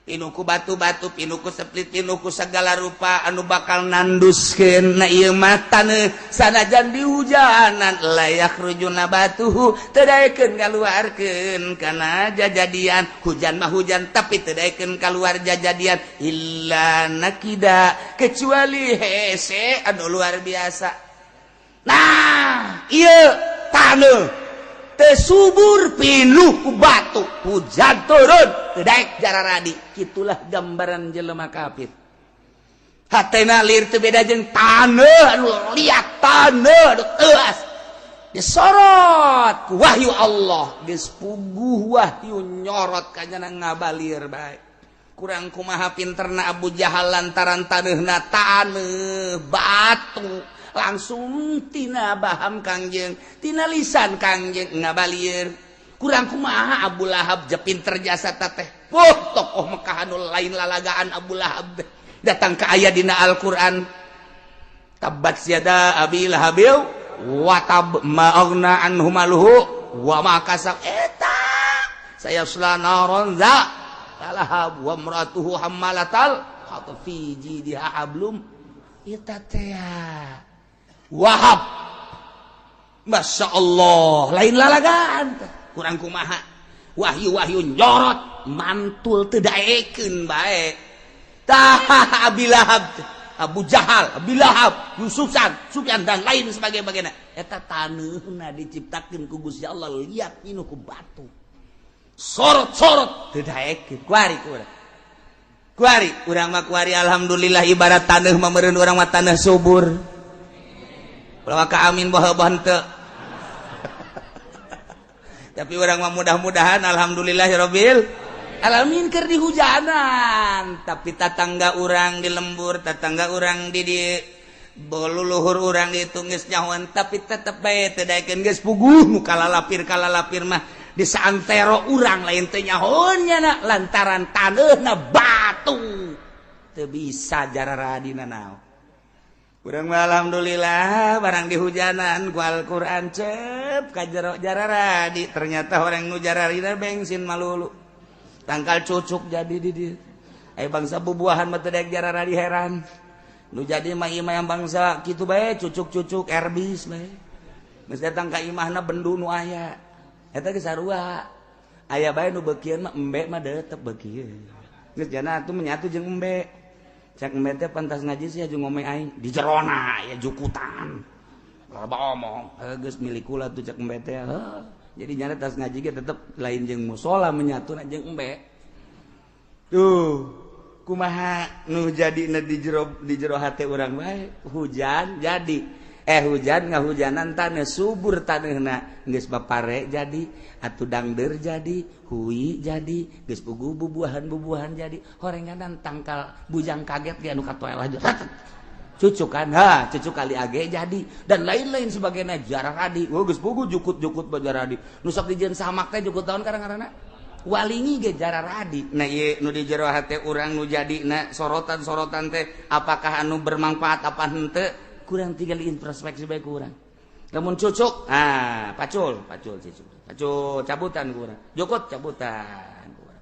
pinuh ku batu-batu, pinuh ku seplit, pinuh ku segala rupa anu bakal nanduskeun. Na ieu mah taneuh sanajan dihujanan layak rujuna batuhu teu daekeun kaluarkeun kana jajadian. Hujan mah hujan tapi teu daekeun kaluar jajadian illa nakida, kecuali hese anu luar biasa. Nah, ieu taneuh teu subur pinuh ku batu, hujan turun teu daek jararadi. Kitulah gambaran jelema kafir. Hatena lir teu beda jeung taneuh anu liat, taneuh anu teuas. Disorot ku wahyu Allah, geus puguh wahyu nyorot kanyana ngabalir bae. Kurang kumaha pinterna Abu Jahal lantaran taneuhna taneuh batu, langsung tina baham kangjeng, tina lisan kangjeng ngabalir. Kurang kumaha Abu Lahab je pinter jasa teteh. Puh, tokoh Mekah anu lain lalagaan Abu Lahab datang ke ayat dina Al-Qur'an. Tabat siada abi lahabil wa tab ma aghna anhu maluhu wa ma kasab. Eta sayasla naron za talahab wa imratuhu hammalatal hatab fi jidiha hablum. Eta teh Wahab. Masya Allah, lain lalagaan kurang kumaha wahyu-wahyu nyorot mantul teu daekeun bae. Tah Abi Lahab, Abu Jahal, Abi Lahab, Yusuf San, Sufyan dan lain sebagainya. Eta taneuhna diciptakeun ku Gusti Allah liat ninu ku batu. Sorot-sorot teu daekeun kuari ku urang. Kuari urang mah kuari alhamdulillah ibarat taneuh mah meureun urang mah taneuh subur. Ulah ka amin boh-boh henteu. Tapi urang mah mudah-mudahan alhamdulillahirabbil alamin keur dihujanan. Tapi tatangga urang di lembur, tatangga urang di luluhur urang dihitung geus nyahoan, tapi tetep bae teu daekeun geus puguh nu kalalapir mah di saantero urang lain teu nyahoan nya lantaran taneuhna batu teu bisa jararadina naon. Urang mah alhamdulillah barang dihujanan ku Al-Qur'an cep ka jero jararadi, ternyata orang nu jararina bensin malulu tangkal cucuk jadi di dieu. Aya bangsa bubuahan mah teu daek jararadi heran. Nu jadi mah imah yang bangsa kitu bae cucuk-cucuk erbis bae. Geus datang ka imahna bendu nu aya. Eta geus sarua. Aya bae nu beukieun mah embe mah tetep beukieun. Geus jana atuh menyatu jeung embe. Cek embe teh pantas ngaji sih aju ngomong aing di jerona ya jukutan. Loba omong, geus milik kula tuh cek embe teh. Jadi nyana tas ngaji ge tetep lain jeung musola menyatu jeung embe. Tuh, kumaha nu jadina di jero hate urang bae, hujan jadi. Hujan ngahujanan taneuh subur taneuhna geus bapare jadi, atuh dangdeur jadi, hui jadi, geus puguh bubuahan-bubuahan jadi, horenganan tangkal bujang kaget ge anu katoel aja. Cucuk kan, ha, cucuk kali age jadi dan lain-lain sebagainya jararadi. Oh geus puguh jukut-jukut bajaradi. Nu sok dijieun samak teh jukut tahun karang-karana. Walingi ge jararadi. Nah ieu nu di jero hate urang nu jadina sorotan-sorotan teh apakah anu bermanfaat apa henteu? Kurang tinggal introspeksi bae kurang. Lamun cucuk, ah pacul, pacul cucuk. Pacul cabutan kurang. Jukut cabutan kurang.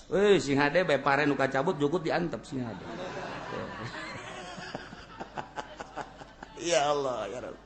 Euy sing hade bae pare nu kacabut jukut diantep sing hade. Ya Allah ya Rabb.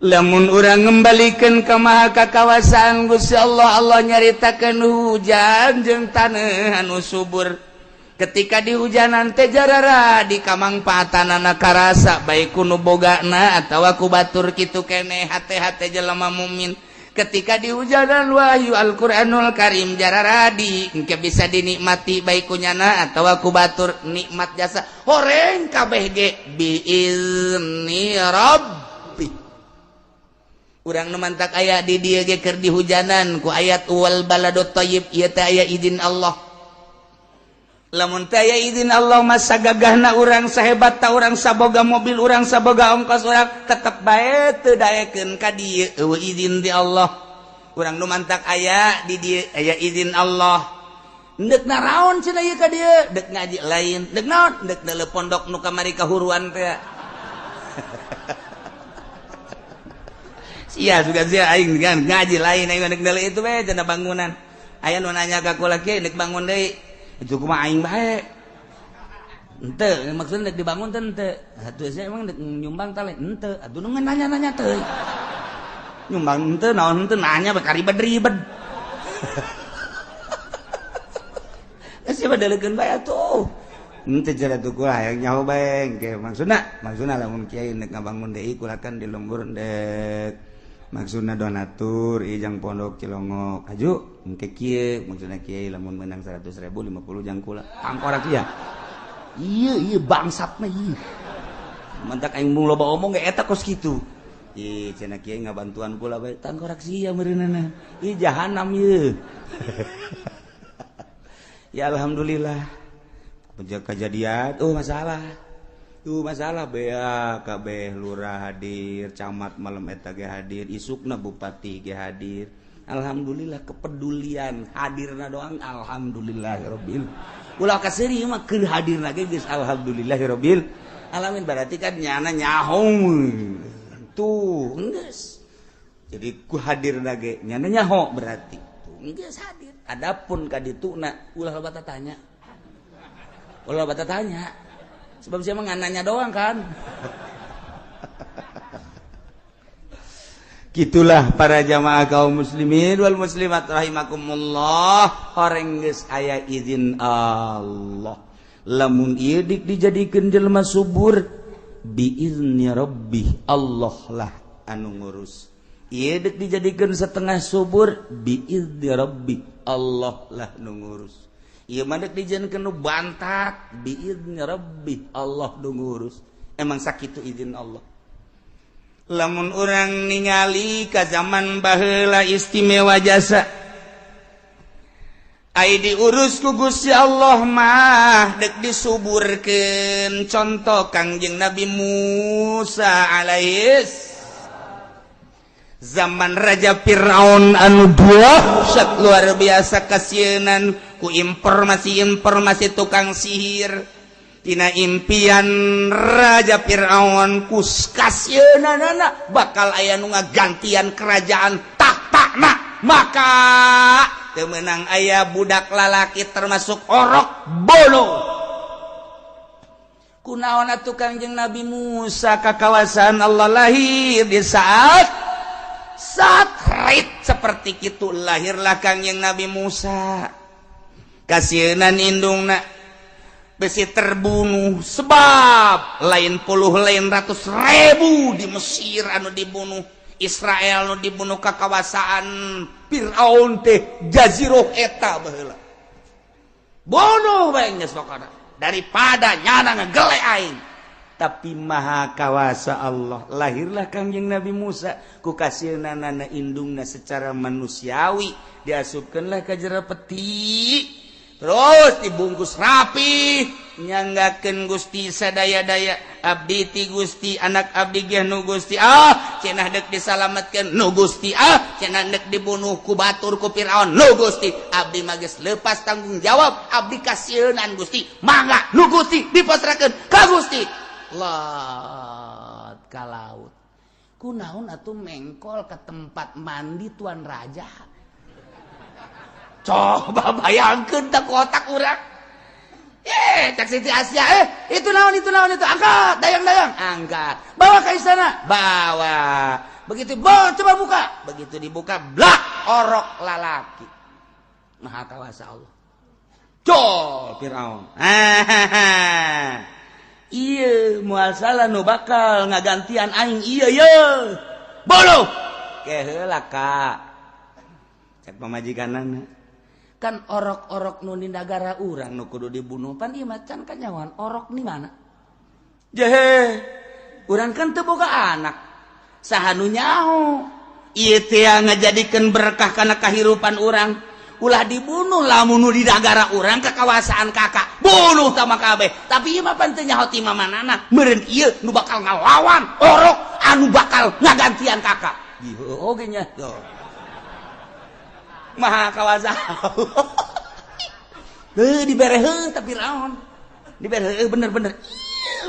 Lamun urang ngembalikan ke maha kakawasaan Gusti Allah, Allah nyaritakeun hujan jeung taneuh anu subur. Ketika di hujanan teh jarara di kamangpaatanana karasa baik ku nu bogana atawa ku batur kitu keneh hate-hate jelema mukmin. Ketika di hujanan wahyu Al-Qur'anul Karim jararadi engke bisa dinikmati baik ku nyana atawa ku batur nikmat jasa horeng kabeh ge biizni rabbi. Urang nu mantak aya di dieu ge keur dihujanan ku ayat wal baladut thayyib ieu teh aya izin Allah. Lamun teh aya izin Allah masa gagahna urang sahebat ta urang saboga mobil urang saboga ongkos urang tetep bae teu daekeun ka dieu eueuh izin ti Allah. Urang nu mantak aya di dieu aya izin Allah. Deuk naraon cenah ieu ka dieu? Deuk ngaji lain, deuk naon? Deuk deuleu pondok nu kamari kahuruan teh. Sia sugan sia aing ngaji lain aing deuk deuleu itu bae cenah bangunan. Aya nu nanya ka kula kieu deuk bangun deui. Itu kumaha aing bae. Henteu, maksudna deuk dibangun teh henteu. Atuh sia emang deuk nyumbang tah lain henteu. Atuh nu nanya-nanya teh. Nyumbang henteu naon henteu nanya bae karibet-ribet. Sia badaleukeun bae atuh. Henteu jara tuh kula hayang nyaho bae engke maksudna, maksudna lamun kiai deuk ngabangun deui kula kan di lembur deuk maksudna donatur ijang pondok Cilongok aju engke kieu maksudna kiai lamun menang 100.000 50 jang kula tangkorak ieu ieu ieu bangsat mah ieu mantak aing mung loba omong ge eta kos kitu ih cenah kiai ngabantuan kula bae tangkorak sia meureunana ieu jahanam ieu. Ya alhamdulillah kejadian oh masalah tuh masalah bea kabeh lurah hadir, camat malam eta ge hadir, isukna bupati ge hadir. Alhamdulillah kepedulian hadirna doang alhamdulillahirabbil. Ulah kaseuri mah keur hadirna ge geus alhamdulillahirabbil. Alamin berarti kan nyana nyaho tuh geus. Jadi ku hadir lagi nyana nyaho berarti tuh geus hadir. Adapun ka dituna ulah loba tanya. Ulah loba tanya. Sebab siapa ngananya doang kan. Gitulah para jamaah kaum muslimin wal muslimat rahimakumullah. Horeng geus aya izin Allah. Lamun ieu dik dijadikeun jelema subur biizni rabbih, Allah lah anu ngurus. Ieu dik dijadikeun setengah subur biizni rabbih, Allah lah nu ngurus. Ieu mah dek dijadikeun nu bantak biizni rabbih, Allah nu ngurus. Emang sakitu izin Allah. Lamun urang ningali ka zaman baheula istimewa jasa ai diurus ku Gusti Allah mah dek disuburkeun. Contoh Kangjeng Nabi Musa alaihis zaman Raja Fir'aun anu dahsyat luar biasa kasieunan ku informasi-informasi tukang sihir. Tina impian Raja Fir'aun kus kasieunanana bakal aya nu ngagantian kerajaan tahtana, maka teu meunang aya budak lalaki termasuk orok bolo. Kunaon atuh Kangjeng Nabi Musa ka kawasan Allah lahir di saat saat rit seperti kitu lahirlah Kangjeng Nabi Musa. Kasieunan indungna besi terbunuh sebab lain puluh lain ratus ribu di Mesir anu dibunuh, Israel anu dibunuh ke kawasan Fir'aun teh jaziroh eta baheula. Bunuh bae geus pokona daripada nyana ngegele aing. Tapi maha kawasa Allah, lahirlah Kangjeng Nabi Musa ku kasieunana indungna secara manusiawi diasupkeunlah ka jero peti. Terus dibungkus rapi nyanggakeun Gusti sadaya-daya abdi ti Gusti anak abdi ge nu Gusti ah cenah deuk disalametkeun nu Gusti ah cenah deuk dibunuh ku batur ku Firaun nu Gusti abdi mah geus lepas tanggung jawab abdi kasieunan Gusti mangga nu Gusti dipasrahkeun ka Gusti lot ka laut kunaon atuh mengkol ke tempat mandi tuan raja. Coba bayangkan tak kotak urang. Cak Siti Asia, itu naon itu angkat, dayang-dayang, angkat. Bawa ke istana, bawa. Begitu, bawa, coba buka. Begitu dibuka, blak, orok lalaki. Maha kawasa Allah. Jol Fir'aun. Iya, moal salah nu bakal ngagantian aing iya ye. Bolo. Keheula ka. Cek pamajikanana. Kan orok-orok nu di nagara urang nu kudu dibunuh pan ieu mah can kanyawan orok di mana jehe urang kan teu boga anak saha nu nyaho ieu teh ngajadikeun berkah kana kahirupan urang ulah dibunuh lamun nu di nagara urang ka kawasaan kakak bunuh tama kabeh tapi ieu mah pan teu nyaho ti mamanana meureun ieu nu bakal ngalawan orok anu bakal ngagantian kakak ieu oge nya maha kawasa heuh dibere heuh tapi raon dibere heuh bener-bener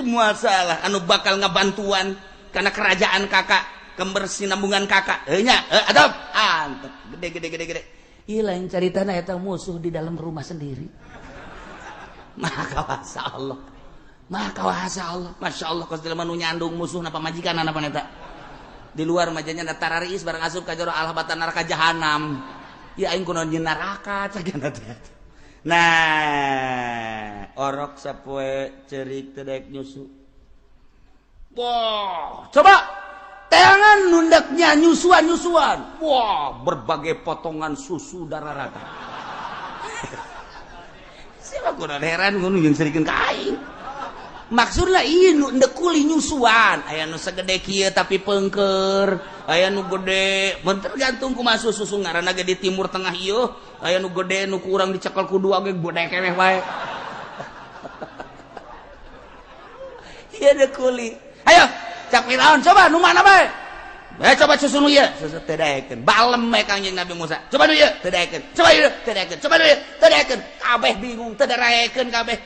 moal salah anu bakal ngabantuan karena kerajaan kakak kebersinambungan kakak heuh nya adab antep gede gede gede gede ieu lain caritana eta musuh di dalam rumah sendiri. Maha kawasa Allah, maha kawasa Allah, masya Allah kos jelema nu nyandung musuh na pamajikan apa eta di luar majanya tarariis barang asup ka jero alhabatan neraka jahanam. Ya aing kunaon nyeun neraka cagana teh. Nah, orok sapoe ceurik teu daek nyusu. Wah, coba teangan nundaknya nyusuan-nyusuan. Wah, berbagai potongan susu darah rata. Siapa kunaon heran ngono jeung serikeun ka aing. Maksudna ieu nu endek kuli nyusuan, aya nu segede kieu tapi pengker, aya nu gede, mun tergantung kumaha susu ngaranna ge di Timur Tengah ieu, aya nu gede nu kurang dicekel ku dua ge gede keneh wae. Ieu deuk kuli. Ayo, cak Firaun coba nu mana bae? Coba susu nu ieu, susu teu daekeun. Balem we Kangjeng Nabi Musa. Coba nu ieu, teu daekeun. Coba ieu, teu daekeun. Coba nu ieu, teu daekeun. Kabeh bingung teu daekeun kabeh.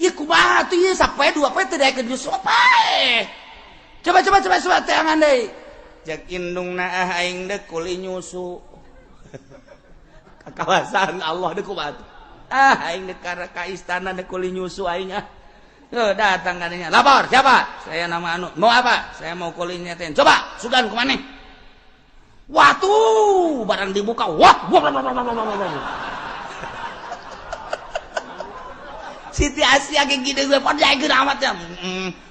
Ieu kumaha tuh ieu sapoe dua poe teu daekeun nyusu paeh. Coba coba coba coba teangan deui. Cek indungna ah aing deuk kuli nyusu. Kakawasan Allah deuk kumaha tuh. Ah aing deuk ka istana deuk kuli nyusu aing ah. Tuh datang katanya. Lapor siapa? Saya nama anu. Mau apa? Saya mau kulinya ten. Coba sugan kemana? Wah tuh barang dibuka. Wah, wah, wah, wah, wah, wah, wah. Siti Asia kayak gini gue pada jaga amat ya.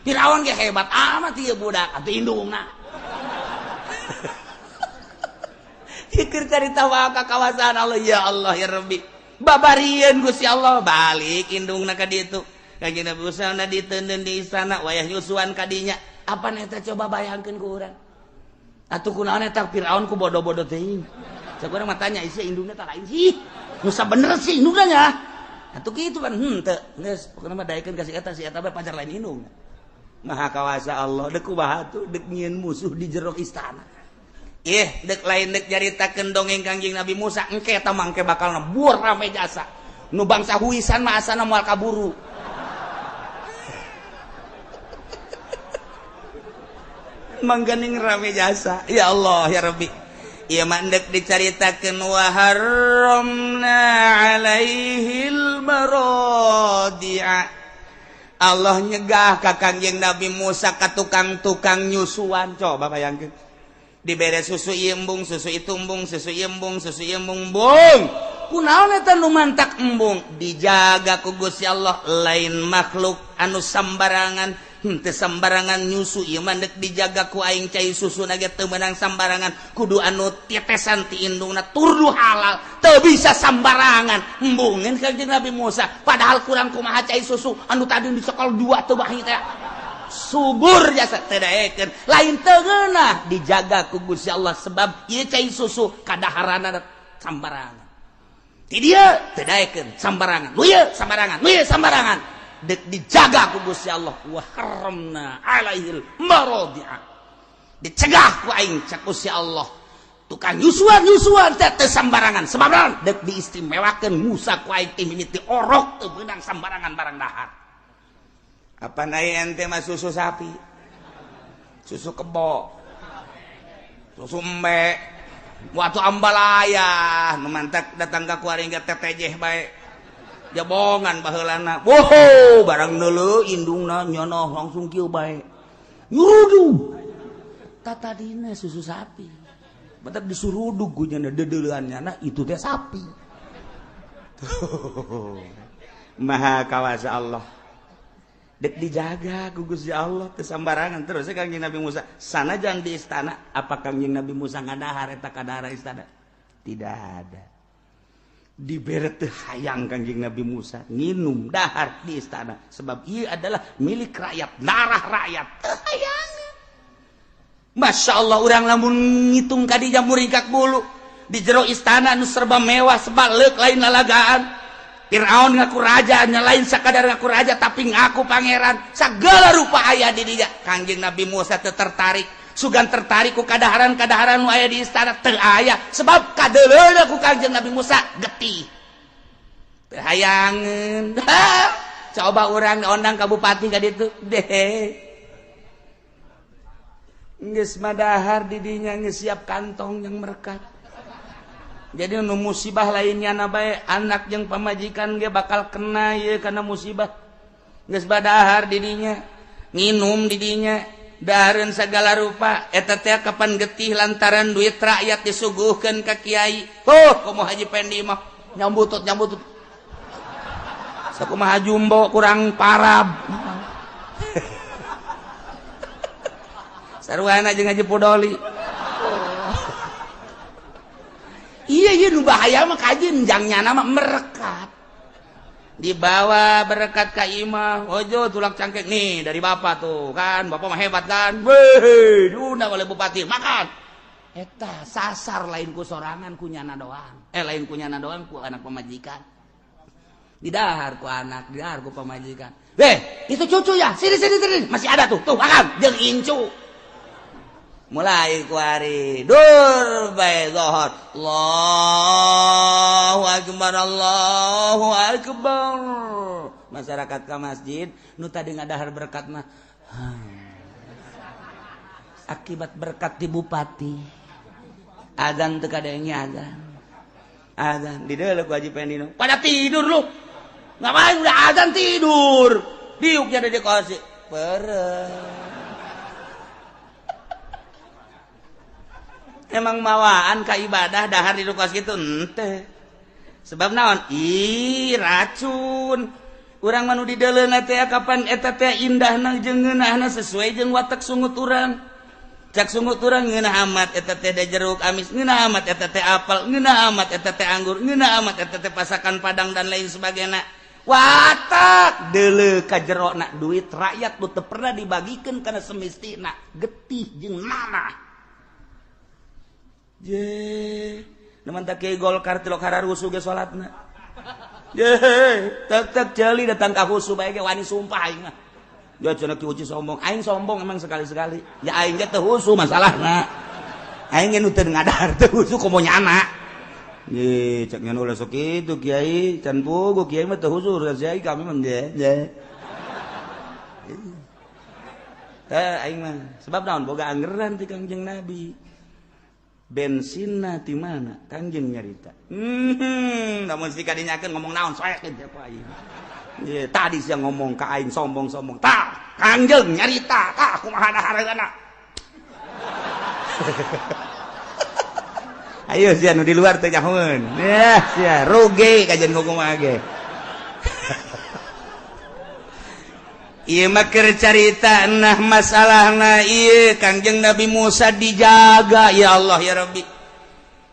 Firaun ge hebat amat ieu budak atuh indungna. Pikir carita wae ka kawasan Allah ya Allah ya Rabbi. Babarieun Gusti Allah balik indungna ka ditu. Kanjeng Nabi Musa na diteundeun di istana wayah nyusuan kadinya. Apa eta coba bayangkeun ku urang. Atuh kunaon eta Firaun ku bodoh-bodoh teuing. Cek urang mah tanya isi indungna tah lain sih. Nu sabener sih indungna nya. Atuh kitu kan henteu. Geus pokona mah daekeun ka si eta bae pacar lain indungna. Maha kawasa Allah deuk kumaha tuh deuk nyieun musuh di jero istana. Ih, deuk lain deuk nyaritakeun dongeng Kanjeng Nabi Musa engke eta mah engke bakal nebur rame jasa. Nu bangsa huisan mah asana moal kaburu. Mangganing rame jasa. Ya Allah ya Rabbi. Ieu mah endek dicaritakeun wa harramna alaihil maradi'a. Allah nyegah ka Kangjeng Nabi Musa ka tukang-tukang nyusuan. Coba bayangkeun. Dibere susu ieu embung, susu itu embung, susu ieu embung, susu ieu embung, embung. Kunaon eta nu mantak embung? Dijaga ku Gusti Allah lain makhluk anu sambarangan. Henteu sambarangan nyusu ieu mah deuk dijaga ku aing cai susuna ge teu meunang sambarangan kudu anu tetesan ti indungna turdu halal teu bisa sambarangan embungeun Kanjeng Nabi Musa padahal kurang kumaha cai susu anu tadi dicekal dua teu bahi teh subur jasa teu daekeun lain teu ngeunah dijaga ku Gusti Allah sebab ieu cai susu kadaharana sambarangan ti dieu teu daekeun sambarangan nu ieu sambarangan nu ieu sambarangan dek dijaga ku Gusti Allah wa haramna alaihil maradi'a dicegah ku aing cak Gusti Allah tukang nyusuan-nyusuan teh teu sambarangan sebab naon dek diistimewakeun Musa ku aing teh mimiti orok teu meunang sambarangan barang dahar apan aya ente mah susu sapi susu kebo susu embe waktu ambalaya nu mantak datang ka kuaring ge tetejeh bae jabongan baheulana woho barang neuleuh indungna nyono langsung kieu bae nyurudug tatadina susu sapi batak disurudug ku nya deudeuleun nyana itu teh sapi. Maha kawasa Allah dek dijaga ku Gusti Allah teu sambarangan terus Kangjeng Nabi Musa sanajan di istana apa Kangjeng Nabi Musa ngadahar eta kadahara istana tidak ada. Dibere teu hayang Kangjeng Nabi Musa nginum dahar di istana sebab ieu adalah milik rakyat darah rakyat teu hayang. Masya Allah urang lamun ngitung ka dinya muringkak bulu di jero istana nu serba mewah sebaleuk lain lalagaan. Firaun ngaku raja nya lain sakadar ngaku raja tapi ngaku pangeran sagala rupa aya di dinya. Kangjeng Nabi Musa teu tertarik sugan tertarik ku kadaharan-kadaharan nu aya di istana teu aya sebab kadeuleuna ku Kangjeng Nabi Musa getih teu hayangeun. Coba urang diondang ka bupati ka ditu deh geus madahar di dinya geus siap kantong yang merekat. Jadi nu musibah lainnya na bae anak jeung pamajikan ge bakal kena ieu kana musibah geus badahar di dinya nginum di dinya dahareun segala rupa eta teh kapan getih lantaran duit rakyat disuguhkeun ka kiai. Oh komo Haji Pendi mah nyambutut nyambutut sakumaha jumbo kurang parab saruana jeung Haji Pudoli. Iya iya nu bahaya mah kajeun jangnya mah merekat dibawa berkat ka imah ojo tulak cangkek nih dari bapak tuh kan bapak mah hebat kan weh diundang oleh bupati makan eta sasar lain ku sorangan ku nyana doang lain ku nyana doang ku anak pamajikan didahar ku anak didahar ku pamajikan weh itu cucu ya sini sini sini masih ada tuh tuh makan jeung incu mulai kuari dur bae zohor Allahu akbar Allahu akbar Masyarakat ka masjid nu tadi ngadahar berkat mah akibat berkat di bupati. Azan teu kadenge, azan. Azan di dalam ku Haji Pendi pada tidur lu. Ngapain udah azan tidur? Diuk jadi di kursi. Pereh. Emang mawaan ka ibadah dahar di kos kitu henteu. Sebab naon? Ih, racun. Urang mah nu di deuleuna teh kapan eta teh indahna jeung ngeunahna sesuai jeung watak sungut urang. Cak sungut urang ngeunah amat eta teh jeruk amis, ngeunah amat eta teh apel, ngeunah amat eta teh anggur, ngeunah amat eta teh pasakan padang dan lain sebagainya. Watak deuleu ka jerona duit rakyat nu teu pernah dibagikeun kana semestina, getih jeung nanah. Je, neman tak kiai Golkar tilok hararusuh ge salatna. Je, tek-tek jeli datang ka husu bae ge wani sumpah aing mah. Ya cenah ki uci sombong, aing sombong emang sekali-sekali. Ya aing ge teu husu masalahna. Aing ge nu teu ngadahar teu husu komo nyana. Ye, cek nyan ulah sok kitu kiai, can puguh kiai mah teu husu kiai kami mah je. Je. Teh aing mah sebab naon boga anggeran ti Kangjeng Nabi. Bensinna ti mana? Kangjeng nyarita. Namun si kadinyakeun ngomong naon soek teh apa aing. Ye, tadi sia ngomong ka aing sombong-sombong. Tah, Kangjeng nyarita, tah kumaha dahareunana. Ayo sia nu di luar teh nyahoeun. Yah, sia rugi kajian kumaha ge. Ieu mah keur carita nah masalahna ieu Kangjeng Nabi Musa dijaga ya Allah ya Rabbi.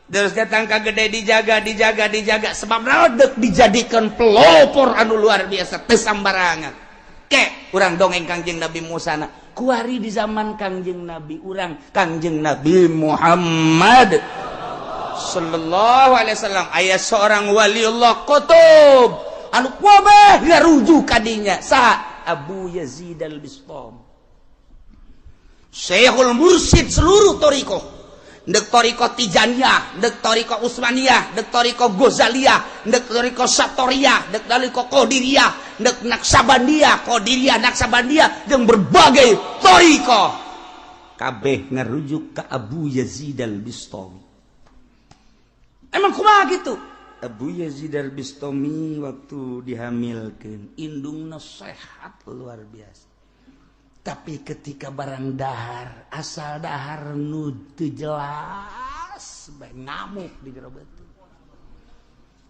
Terus datang ka gede dijaga dijaga dijaga sebab naon deuk dijadikan pelopor anu luar biasa teu sambarangan. Ke urang dongeng Kangjeng Nabi Musa na kuari di zaman Kangjeng Nabi urang Kangjeng Nabi Muhammad sallallahu alaihi wasallam aya seorang waliullah qutub anu kabeh ngarujuk ka dinya saha? Abu Yazid Al-Bistami, Syekhul Mursyid seluruh thariqah, ndek thariqah Tijaniyah, ndek thariqah Utsmaniyah, ndek thariqah Ghazaliyah, ndek thariqah Satoriyah, ndek thariqah Qadiriyah, ndek Naksabandiyah, Qadiriyah, Naksabandiyah, jeung berbagai thariqah kabeh ngarujuk ka Abu Yazid Al-Bistami. Emang kumaha gitu? Abu Yazid Al-Bistami waktu dihamilkan indungna sehat luar biasa. Tapi ketika barang dahar, asal dahar nu teu jelas bae ngamuk di jero beuteung.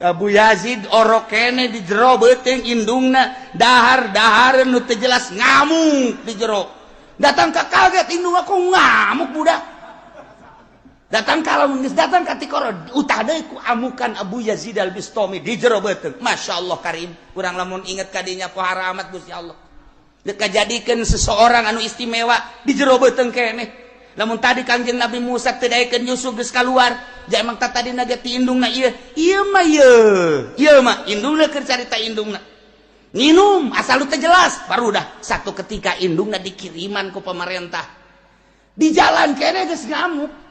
Abu Yazid orok kene di jero beuteung indungna dahar-dahar nu teu jelas ngamuk di jero. Datang ka kaget indung aku ngamuk budak. Datang kalau geus datang ka tikoro utah deui ku amukan Abu Yazid Al-Bistami di jero beuteung. Masya Allah karim, urang lamun inget ka dinya pohara amat Gusti Allah. Deuk kajadikeun seseorang anu istimewa di jero beuteung keneh. Lamun tadi Kangjeng Nabi Musa teu daekeun Yusuf geus kaluar, ja emang tah tadina ge ti indungna ieu. Ieu mah ieu. Ieu mah indungna keur carita indungna. Nginum asal teu jelas, baru dah satu ketika indungna dikiriman ku pemerintah. Di jalan keneh geus ngamuk.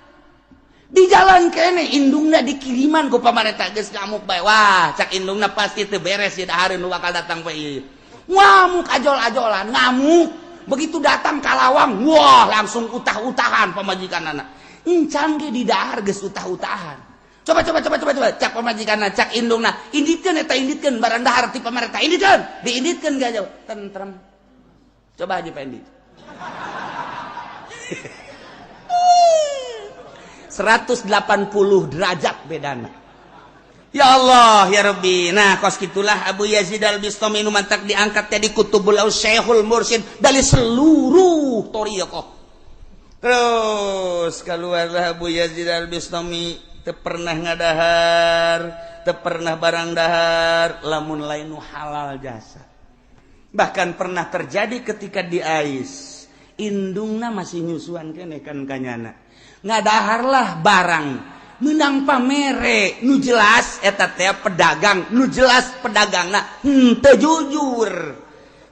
Di jalan kene indungna dikiriman ku pamarentah geus ngamuk bae. Wah, cak indungna pasti teu beres ieu dahareun nu bakal datang bae ieu. Ngamuk ajol-ajolan, ngamuk. Begitu datang ka lawang, wah langsung utah-utahan pamajikanana. Encan ge di dahar geus utah-utahan. Coba coba coba coba coba cak pamajikanna, cak indungna, inditkeun eta inditkeun barang dahar ti pamarentah, inditkeun, diinditkeun ga jauh, tentrem. Coba aja Pak Endi. 180 derajat bedana. Ya Allah ya Rabbi. Nah kos gitulah Abu Yazid Al-Bistami nu mantak diangkat jadi kutubul Syekhul Mursyid dari seluruh thariqah. Terus keluarlah Abu Yazid Al-Bistami teu pernah ngadahar, teu pernah barang dahar lamun lain nu halal jasa. Bahkan pernah terjadi ketika di Ais, indungna masih nyusuan keneh kan kanyana. Ngadaharlah barang menang pamere nu jelas eta teh pedagang nu jelas pedagangna henteu jujur.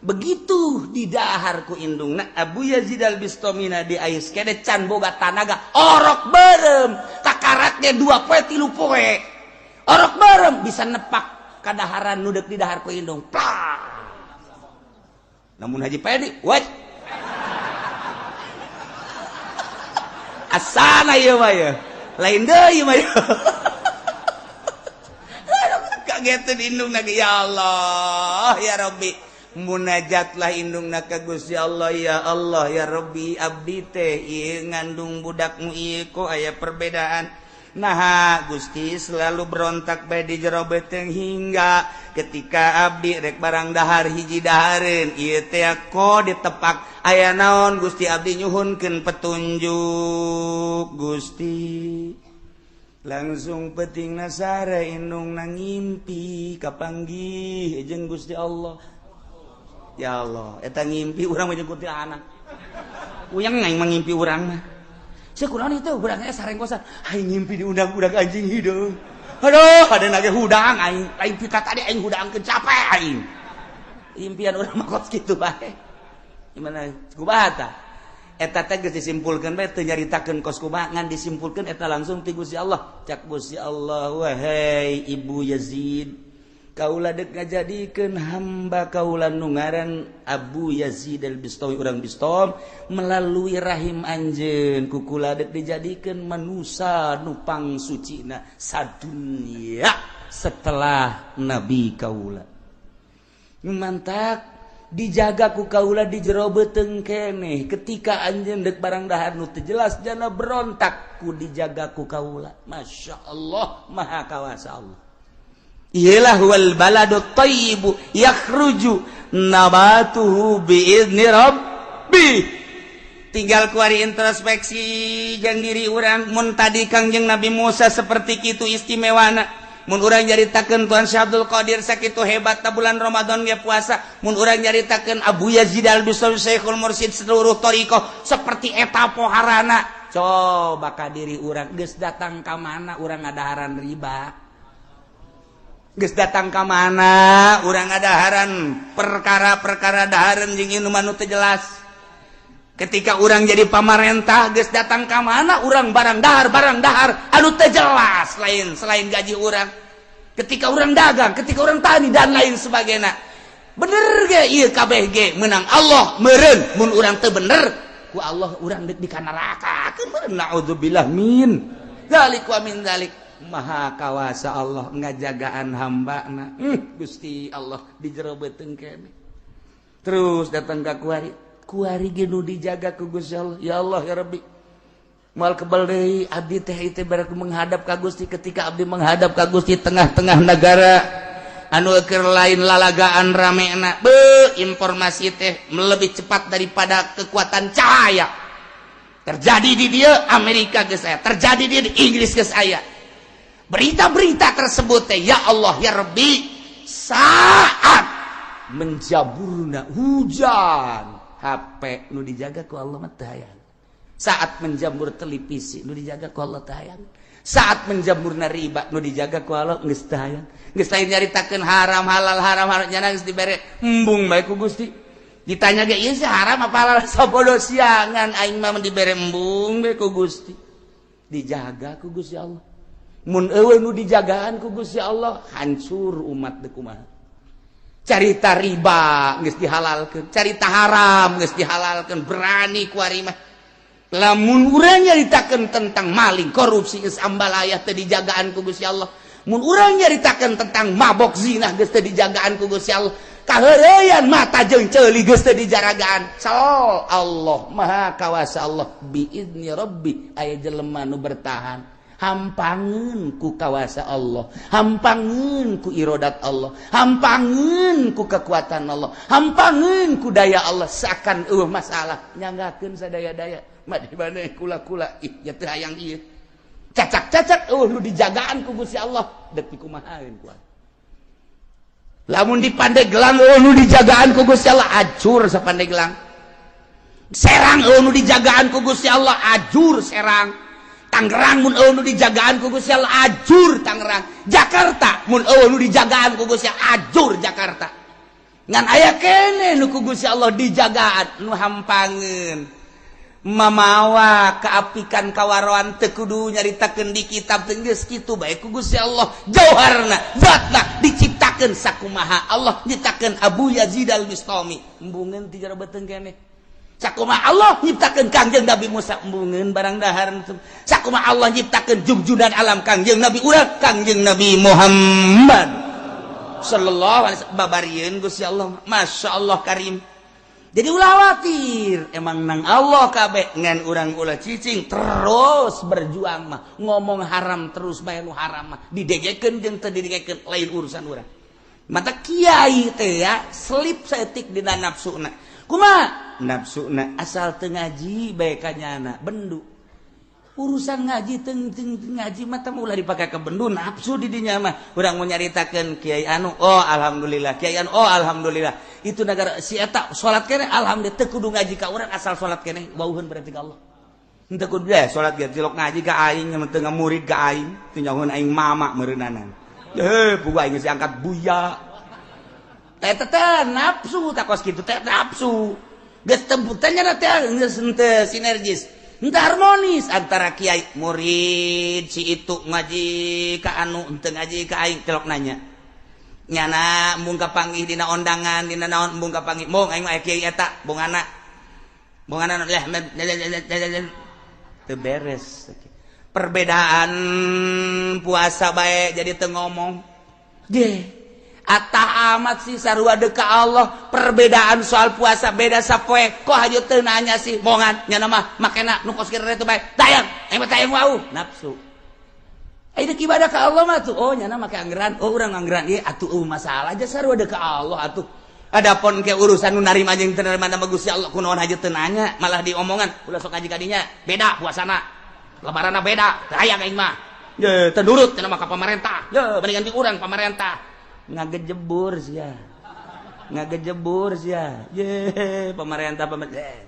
Begitu didahar ku indungna Abu Yazid Al-Bistamina di ais kene can boga tanaga orok berem kakaratnya 2 poe 3 poe orok berem bisa nepak kadaharan nu deuk didahar ku indung. Plak. Namun Haji Pedi, what? Asana ieu mah ya. Lain deui mah ya. Kageteun indungna ge, ya Allah, ya Rabbi. Munajatlah indungna ka Gusti Allah, ya Allah, ya Rabbi, abdi teh ieu ngandung budakmu ieu kok aya perbedaan. Nah Gusti selalu berontak bae di jero beuteung hingga ketika abdi rek barang dahar hiji dahareun ieu teh ko ditepak aya naon Gusti abdi nyuhunkeun petunjuk Gusti. Langsung penting nasara indung na ngimpi kapanggih jeung Gusti Allah. Ya Allah, eta ngimpi urang mah jeung kuntilanak. Uyang aing mah ngimpi urang mah. Sia kunaon itu urang nya sarengkosan. Aing ngimpi diundang-undang anjing hideung. Aduh, ada nage hudang aing, aing pika tadi aing hudangkeun capek aing. Impian urang mah kos kitu bae. Gimana? Kumaha tah? Eta teh geus disimpulkeun bae teu nyaritakeun kos kumaha ngan disimpulkeun eta langsung ti Gusti Allah. Cak Gusti Allah, wahai Ibu Yazid, kaula deuk ngajadikeun hamba kaula nu ngaran Abu Yazid Al-Bistami urang Bistam melalui rahim anjeun ku kula deuk dijadikeun manusa nu pangsucina sadunya setelah nabi kaula. Mantak dijaga ku kaula di jero beuteung keneh ketika anjeun deuk barang dahar nu teu jelas jana berontak ku dijaga ku kaula. Masya Allah, maha kawasa Allah. Iyalah wal baladu thayyibu yakhruju nabatuhu biizni rabbi. Tinggal kuari introspeksi jeung diri urang. Mun tadi Kangjeng Nabi Musa seperti kitu istimewana, mun urang nyaritakeun Tuan Syekh Abdul Qadir sakitu hebat bulan Ramadan ge puasa, mun urang nyaritakeun Abu Yazid Al-Bistami Syekhul Mursyid seluruh thariqah seperti eta poharana, coba ka diri urang geus datang ka mana urang ngadaharan riba, geus datang ka mana urang ngadaharan perkara-perkara dahareun jeung inuman nu teu jelas. Ketika urang jadi pamarentah geus datang ka mana urang barang dahar anu teu jelas lain selain gaji urang. Ketika urang dagang, ketika urang tani dan lain sebagainya. Bener ge ieu kabeh ge menang Allah meureun mun urang teu bener ku Allah urang deuk di kana neraka. Meureun naudzubillah min dzalik wa min dzalik. Maha kawasa Allah ngajagaan hambana. Gusti Allah di jero beuteung keneh. Terus datang ka kuari. Kuari ge nu dijaga ku Gusti Allah. Ya Allah ya Rabbi. Moal kebal deui abdi teh ieu teh menghadap ka Gusti. Ketika abdi menghadap ka Gusti tengah-tengah negara anu keur lain lalagaan ramena, beuh informasi teh lebih cepat daripada kekuatan cahaya. Terjadi di dia Amerika geus aya, terjadi di Inggris geus aya. Berita-berita tersebut teh ya Allah ya Rabbi saat menjaburna hujan HP nu dijaga ku Allah mah teu hayang. Saat menjamur televisi nu dijaga ku Allah teu hayang. Saat menjamurna riba nu dijaga ku Allah geus teu hayang. Geus lain nyaritakeun haram halal haram haram nyana geus dibere embung bae ku Gusti. Ditanya ge ieu sih haram apa halal sabodo siangan aing mah dibere embung bae ku Gusti. Dijaga ku Gusti Allah. Mun eueuh nu dijagaan ku Gusti Allah hancur umat deuk kumaha. Carita riba geus dihalalkeun, carita haram geus dihalalkeun, berani ku ari mah. Lamun urang nyaritakeun tentang maling, korupsi geus ambalayah teu dijagaan ku Gusti Allah. Mun urang nyaritakeun tentang mabok zina geus teu dijagaan ku Gusti Allah. Kaheureuyan mata jeung ceuli geus teu dijaragaan. Sal Allah maha kawasa Allah biizni rabbi aya jelema nu bertahan. Hampangeun ku kawasa Allah, hampangeun ku irodat Allah, hampangeun ku kekuatan Allah, hampangeun ku daya Allah, seakan eueuh masalah nyanggakeun sadaya-daya. Mah di mana kula-kula ih ya teu hayang ieu. Cacak-cacak eueuh nu dijagaan ku Gusti Allah deuk dikumahaeun kuat. Lamun di Pandeglang eueuh nu dijagaan ku Gusti Allah acur sapandeglang. Serang eueuh nu dijagaan ku Gusti Allah ajur Serang. Tangerang mun eueuh nu dijagaan ku Gusti Allah ajur Tangerang. Jakarta mun eueuh nu dijagaan ku Gusti Allah ajur Jakarta. Ngan aya keneh nu ku Gusti Allah dijagaan nu hampangeun. Mamawa keapikan kawaroan teu kudu nyaritakeun di kitab, teu geus kitu bae ku Gusti Allah. Jauharna, zatna diciptakeun sakumaha Allah nyiptakeun Abu Yazid Al-Bistami, embungeun ti jero beuteung keneh. Sakumaha Allah nyiptakeun Kangjeng Nabi Musa, embungeun barang dahar. Sakumaha Allah nyiptakeun jungjunan alam, Kangjeng Nabi urang, Kangjeng Nabi Muhammad sallallahu alaihi wasallam, babarieun Gusti Allah. Masya Allah karim. Jadi ulah khawatir, emang nang Allah kabeh, ngan urang ulah cicing, terus berjuang mah. Ngomong haram terus bae, nu haram mah didegekeun jeung teu didegekeun lain urusan urang. Mata kiai teh ya selip saeutik dina nafsuna. Kumaha nafsuna? Asal teu ngaji bae kanyana bendu. Urusan ngaji teng teng ngaji mah ulah dipake ke bendu nafsu di dinya mah. Urang mau nyaritakeun kiai anu, oh alhamdulillah, kiai anu, oh alhamdulillah, itu negara si eta salat keneh, alhamdulillah. Teu kudu ngaji ka urang, asal salat keneh wauheun berarti ka Allah. Henteu kudu deh salat ge tilok ngaji ka aing, teu murid ka aing, teu nyahoeun aing mama meureunanan. Heh, pugu aing geus angkat buya. Eta teh nafsu, takos kitu teh nafsu. Geus temputannya teh geus henteu sinergis. Entah harmonis antara kiai murid. Si itu ngaji ka anu, ente ngaji ka aing, celok nanya nyana embung kapanggih dina ondangan, dina naon embung kapanggih. Mong aing mah kiai eta bongana bongana lah, teu beres. Perbedaan puasa bae jadi teu ngomong ge. Atah amat sih, sarua deka Allah. Perbedaan soal puasa beda sapoe, kok hajo teu nanya sih mongan nyana mah makena nu kos kira itu bae tayang aing mah tayang wau nafsu. Ayo ibadah ka Allah mah tuh, oh nyana make anggeran, oh urang anggeran ieu atuh, oh masalah aja, sarua deka Allah atuh. Adapun ke urusan nu narima jeung teu narima nama Gusti Allah, kunaon haja teu nanya, malah diomongan ulah sok ngaji ka dinya, beda puasana, lebaranna beda, teu hayang aing mah. Ye, teu nurut cenah mah ka pamarentah. Ye, mendingan di urang pamarentah. Ngagejebur sia, ngagejebur sia. Ye, pemerintah, pemerintah.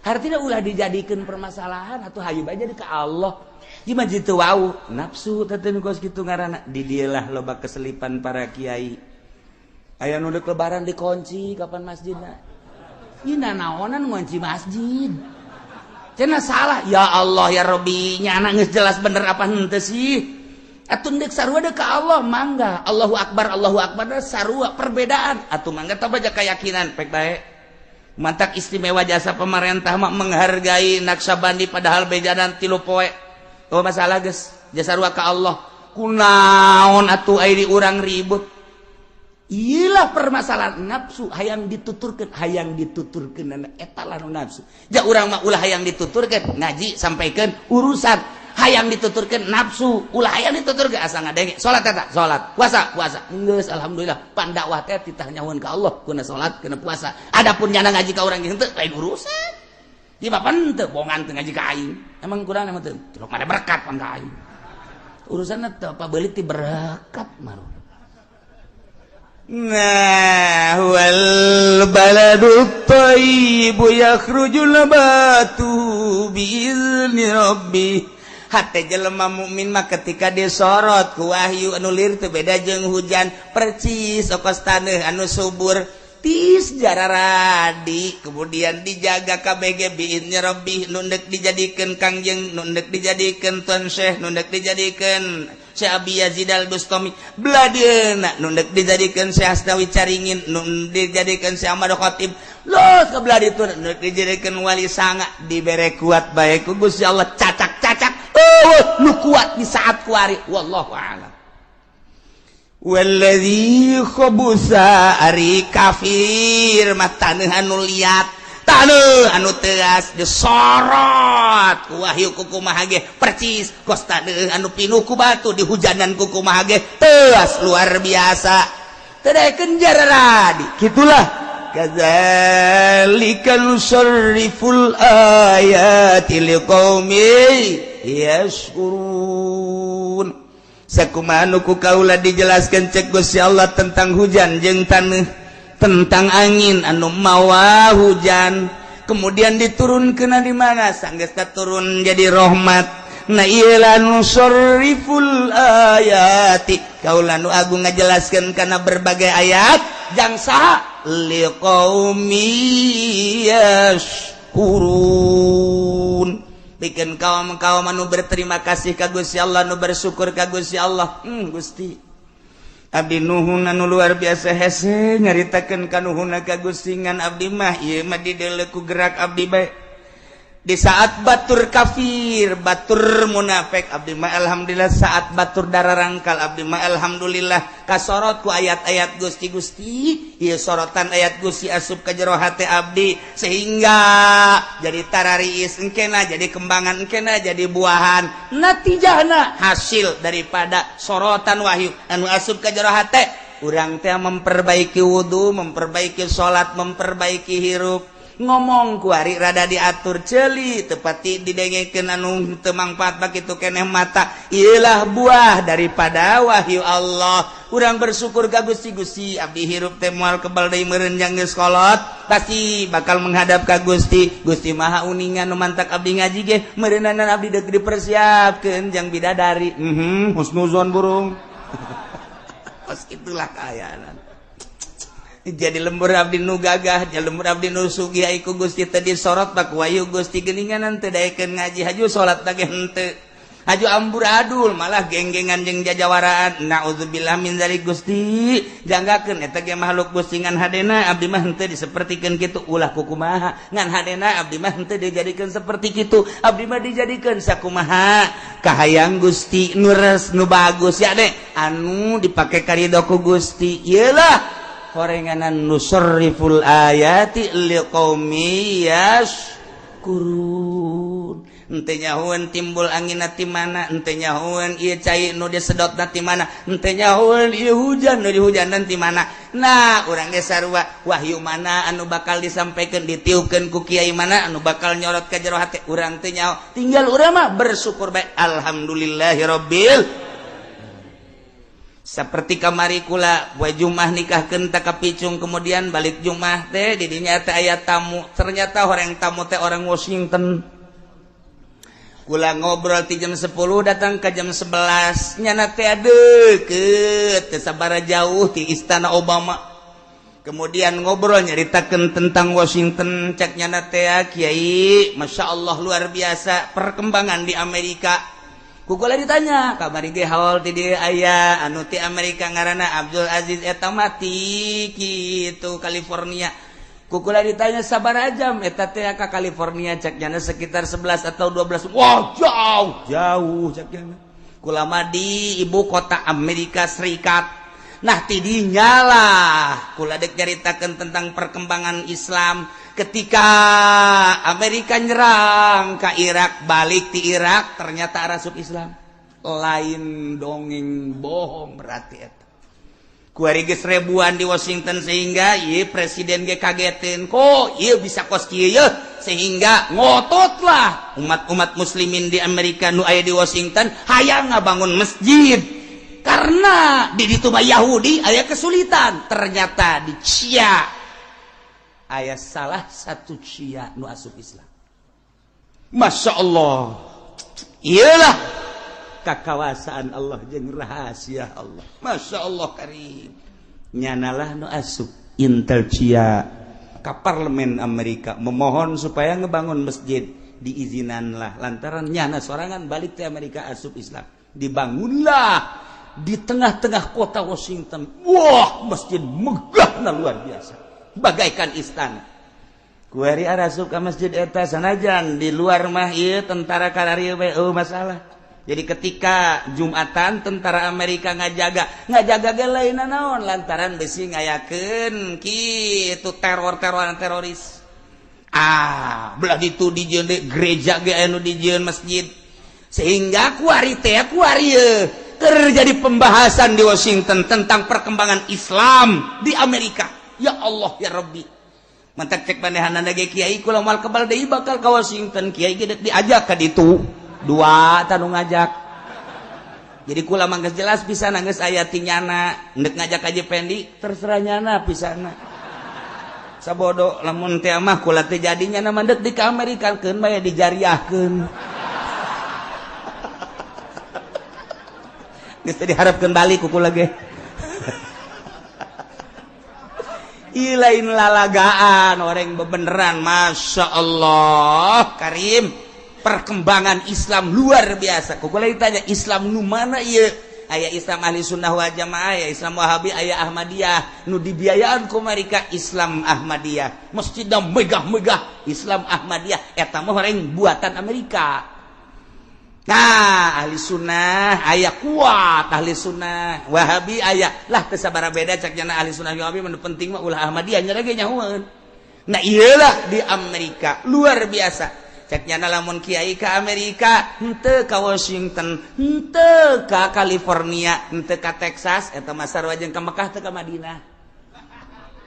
Artinya ulah dijadikan permasalahan atau hayu aja ke Allah. Gimana jitu wau nafsu teh kos kitu ngaranna. Di dialah loba keselipan para kiai. Aya nu deuk lebaran dikunci kapan masjidna. Ieu naonan ngunci masjid? Cenah salah. Ya Allah ya Rabbi, nyana geus jelas bener apa henteu sih? Atuh deuk sarua deuk ka Allah mangga. Allahu akbar, Allahu akbar, sarua perbedaan. Atuh mangga tah baca keyakinan pek bae. Mantak istimewa jasa pemerintah mah menghargai Naksabandi padahal bejanan 3 poe. Oh masalah geus jasa sarua ka Allah. Kunaon atuh ai di urang ribut? Iyalah permasalahan nafsu hayang dituturkeun, hayang dituturkeun eta lah nu nafsu. Ja urang mah ulah hayang dituturkeun, ngaji sampaikeun urusan. Hayang dituturkeun nafsu, ulah hayang dituturkeun asa ngadenge. Salat eta, salat, puasa, puasa. Geus alhamdulillah, pan dakwah teh titah nyahoan ka Allah kuna salat, kuna puasa. Adapun nyana ngaji ka urang henteu lain urusan. Di bapan teu bongan teu ngaji ka aing. Emang kurang emang teu. Cilok mana berkat pan ka aing. Urusanna teu apa beulit ti berkat maru. Nah, wal baladu thayyibu yakhruju nabatu biizni rabbih. Hate jelema mukmin mah ketika disorot ku wahyu anu lir teu beda jeung hujan, percis okos taneuh anu subur tis jararadi, kemudian dijaga KBG biizni rabbih. Nu ndek dijadikeun kangjeng, nu ndek dijadikeun Tuan Syekh, nu ndek dijadikeun Syekh Abi Yazid Al-Bustami bladieuna, nu ndek dijadikeun Syekh Asnawi Caringin, nu dijadikeun Syekh Ahmad Khatib los ke belah ditu, nu dijadikeun wali sanga, dibere kuat bae ku Gusti Allah, cacak-cacak eueuh nu kuat di saat kuari. Wallahu a'lam. Walladzi khabusa, ari kafir mah taneuh anu liat, taneuh anu teas, disorot ku wahyu ku kumaha ge percis kos taneuh anu pinuh ku batu, dihujanan ku kumaha ge teas luar biasa, teu daekeun jararadi. Kitulah kadzalika nusarriful ayati liqaumin yashkurun. Sakumaha nu ku kaula dijelaskan cek Gusti Allah tentang hujan jeung taneuh, tentang angin anu mawa hujan, kemudian diturunkeun di mana sanggeus turun jadi rahmat. Nah ieu nusarriful ayati, kaula nu agung ngajelaskeun kana berbagai ayat jang saha. liqaumi yashkurun. Bikin kaum-kaum anu berterima kasih ka Gusti Allah, nu bersyukur ka Gusti Allah. Gusti abdi nuhun anu luar biasa hese nyaritakeun kanuhunna ka Gusti ngan abdi mah ieu mah dideuleu ku gerak abdi bae. Di saat batur kafir, batur munafik, abdi mah alhamdulillah. Saat batur darah rangkal, abdi mah alhamdulillah. Kasorot ku ayat-ayat Gusti. Gusti ieu sorotan ayat Gusti asup ka jero hate abdi sehingga jadi tarariis engkena, jadi kembangan engkena, jadi buahan. Natijahna hasil daripada sorotan wahyu anu asup ka jero hate urang teh memperbaiki wudu, memperbaiki salat, memperbaiki hirup. Ngomong kuari rada diatur celi tepati didengekeun anu teu mangfaat bakitu keneh mata. Iyalah buah daripada wahyu Allah. Urang bersyukur ka Gusti. Gusti abdi hirup teh moal kebal deui meureun jang geus kolot, pasti bakal menghadap ka Gusti. Gusti Maha uningan nu mantak abdi ngaji ge meureunanan abdi deuk dipersiapkeun jang bidadari. Husnuzon burung. Pas itulah kaayaan. Jadi lembur abdi nu gagah, jadi lembur abdi nu sugih ai ku Gusti teh disorot bak wahyu Gusti geuningan teu daekeun ngaji, haju salat lagi henteu, haju amburadul malah genggengan jeung jajawaraan. Naudzubillah min zalik. Gusti janggakeun eta ge makhluk Gusti ngan hadena abdi mah henteu disapertikeun kitu, ulah kukumaha ngan hadena abdi mah henteu dijadikeun seperti kitu, abdi mah dijadikeun sakumaha kahayang Gusti nu res nu bagus ya deh anu dipake karido ku Gusti. Ieulah horenganan nusarriful ayati liqaumi yashkurun. Henteu nyahoeun timbul angin ti mana, henteu nyahoeun ieu cai nu disedotna ti mana, henteu nyahoeun ieu hujan nu dihujanan ti mana. Nah, urang ge sarua wahyu mana anu bakal disampaikan, ditiupkeun ku kiai mana anu bakal nyorot ka jero hate urang teu nyaho. Tinggal urang mah bersyukur bae, alhamdulillahirabbil. Seperti kamari kula poe Jumat nikahkeun tak kapicung, kemudian balik Jumat teh di dinya teh aya tamu, ternyata orang tamu teh orang Washington. Kula ngobrol ti jam 10 datang ke jam 11 nyana teh deukeut teu sabaraha jauh ti istana Obama. Kemudian ngobrol nyaritakeun tentang Washington, cek nyana teh kiai Masya Allah luar biasa perkembangan di Amerika. Kukula ditanya kamari ge haul ti dieu aya anu ti Amerika ngaranna Abdul Aziz eta mati kitu California. Kukula ditanya sabaraha jam eta teh ka California, cek nyana sekitar 11 atau 12. Wah, jauh jauh cek nyana. Kula mah di ibu kota Amerika Serikat. Nah ti dinya lah kula dek nyaritakeun tentang perkembangan Islam ketika Amerika nyerang ke Irak, balik di Irak ternyata arasup Islam. Lain dongeng bohong berarti eta. Kuari geus ribuan di Washington sehingga ieu presiden ge kagetin kok ieu bisa kos kieu ye, sehingga ngototlah umat-umat muslimin di Amerika nu aya di Washington hayang ngabangun masjid karena di ditu mah Yahudi aya kesulitan. Ternyata di Cia aya salah satu Cia nu asup Islam. Masya Allah, iyalah kakawasaan Allah jeung rahasia Allah. Masya Allah karim. Nyanalah nu asup Intel Cia ka parlemen Amerika memohon supaya ngebangun masjid, diizinanlah lantaran nyana sorangan balik ke Amerika asup Islam. Dibangunlah di tengah-tengah kota Washington. Wah, masjid megahna luar biasa, bagaikan istana. Kuari arasup ka masjid eta sanajan di luar mah ieu tentara kararieu bae eueuh masalah. Jadi ketika Jumatan tentara Amerika ngajaga ge lain naon lantaran besi ngayakeun kitu teror-teroran teroris. Ah, belah ditu dijieun gereja ge anu dijieun masjid. Sehingga kuari teh kuari terjadi pembahasan di Washington tentang perkembangan Islam di Amerika. Ya Allah ya Rabbi. Mantak cek manehanana ge kiai kula moal kebal deui bakal ka Washington, kiai ge deuk diajak ka ditu. Dua tanu ngajak. Jadi kula mah geus jelas pisan geus aya ti nyana, endek ngajak Haji Pendi terserah nyana pisana. Sabodo lamun teh mah kula teh jadi nyana mah deuk di ka Amerika keun bae dijariahkeun. Geus teh diharapkeun balik ku kula ge. Ih, lain lalagaan, orang bebeneran. Masya Allah Karim, perkembangan Islam luar biasa. Kok boleh ditanya Islam nu mana ieu? Aya Islam Ahli Sunnah wal Jamaah, aya Islam Wahabi, aya Ahmadiyah. Nu dibiayaan ku mereka Islam Ahmadiyah, masjidna megah-megah. Islam Ahmadiyah eta mah orang buatan Amerika. Nah, Ahli Sunnah aya kuat, Ahli Sunnah Wahabi aya lah, teu sabaraha beda cak nyana Ahli Sunnah Wahabi. Nu penting mah ulah Ahmadiyah nya ge nyahoeun. Nah, iyalah di Amerika luar biasa. Cek nyana lamun kiai ke Amerika, henteu ka Washington, henteu ka California, henteu ka Texas, eta mah sarua jeung ka Mekah teu ka Madinah.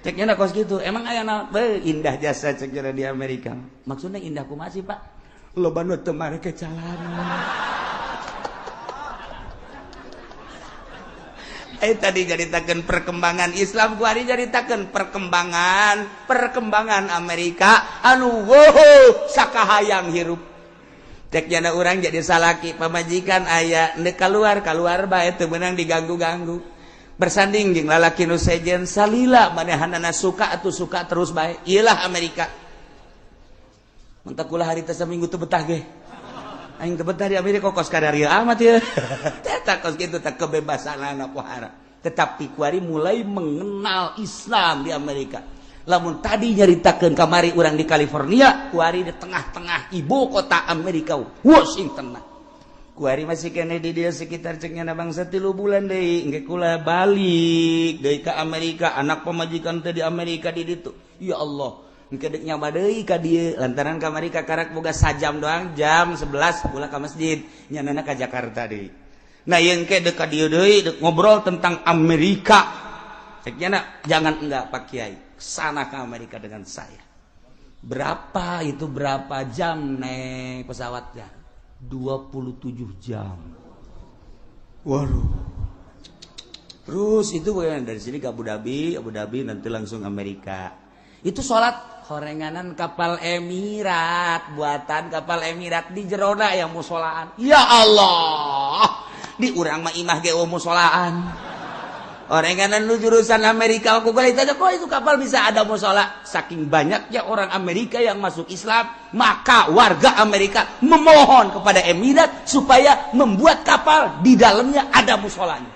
Cek nyana kos kitu. Emang aya naon? Beuh, indah jasa cek nyana di Amerika. Maksudnya indah kumaha sih, Pak? Loba nu teu mareke calana. Eh, tadi nyaritakeun perkembangan Islam, ku ari nyaritakeun perkembangan perkembangan Amerika anu wow sakahayang hirup. Cek jana urang jadi salaki pamajikan aya ndek keluar keluar bae, teu meunang diganggu-ganggu. Bersanding jeung lalaki nu sejen salila, manehanana suka atau suka terus bae. Iyalah Amerika. Mentak kula harita saminggu teu betah ge. Aing teu betah di Amerika, kos kadarieu amat ya. Eta kos kitu teh kebebasan anak pohara. Tetapi kuari mulai mengenal Islam di Amerika. Lamun tadi nyaritakeun kamari urang di California, kuari di tengah-tengah ibu kota Amerika, Washington. Kuari masih kene di dia sekitar cek nyana bangsa 3 bulan deui, engke kula balik deui ka Amerika, anak pamajikan teh di Amerika di ditu. Ya Allah, engke deuk nyaba deui ka dieu lantaran kamari kakarak boga sajam doang, jam 11 kula ka masjid, nyanana ka Jakarta deui. Nah, yang ke deuk ka dieu deui, deuk ngobrol tentang Amerika. Cek nyana, jangan enggak, Pak Kiai, sana ke Amerika dengan saya. Berapa itu, berapa jam naik pesawatnya? 27 jam. Waduh. Terus itu bagaimana, dari sini ke Abu Dhabi, Abu Dhabi nanti langsung Amerika. Itu sholat horenganan kapal Emirat, buatan kapal Emirat di jerona yang musolaan. Ya Allah, di urang mah imah ge musolaan. Horenganan lu jurusan Amerika, aku kali tanya, kok itu kapal bisa ada musola? Saking banyaknya orang Amerika yang masuk Islam, maka warga Amerika memohon kepada Emirat supaya membuat kapal di dalamnya ada musolanya.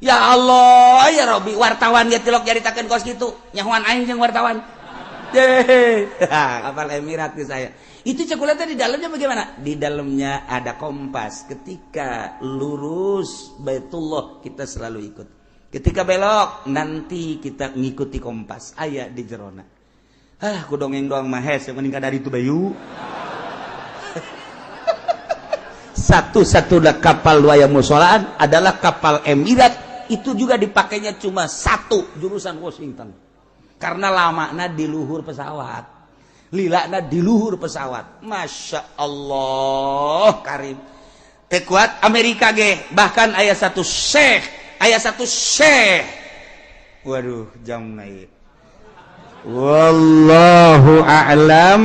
Ya Allah, ya Robi, wartawan ya tilok nyaritakeun kos kitu. Nyahuan aing jeung wartawan. Kapal Emirat di saya. Itu coklatnya di dalamnya bagaimana? Di dalamnya ada kompas. Ketika lurus Baitullah kita selalu ikut. Ketika belok nanti kita ngikuti kompas. Aya di jerona. Ah, ku dongeng doang mah hese, mending dari itu bayu. Satu-satunya kapal wayang musolaan adalah kapal Emirat, itu juga dipakainya cuma satu jurusan Washington karena lama di luhur pesawat, lilana di luhur pesawat. Masya Allah Karim, kuat Amerika ge. Bahkan aya satu syekh, aya satu syekh, waduh, jam naik. Wallahu a'lam.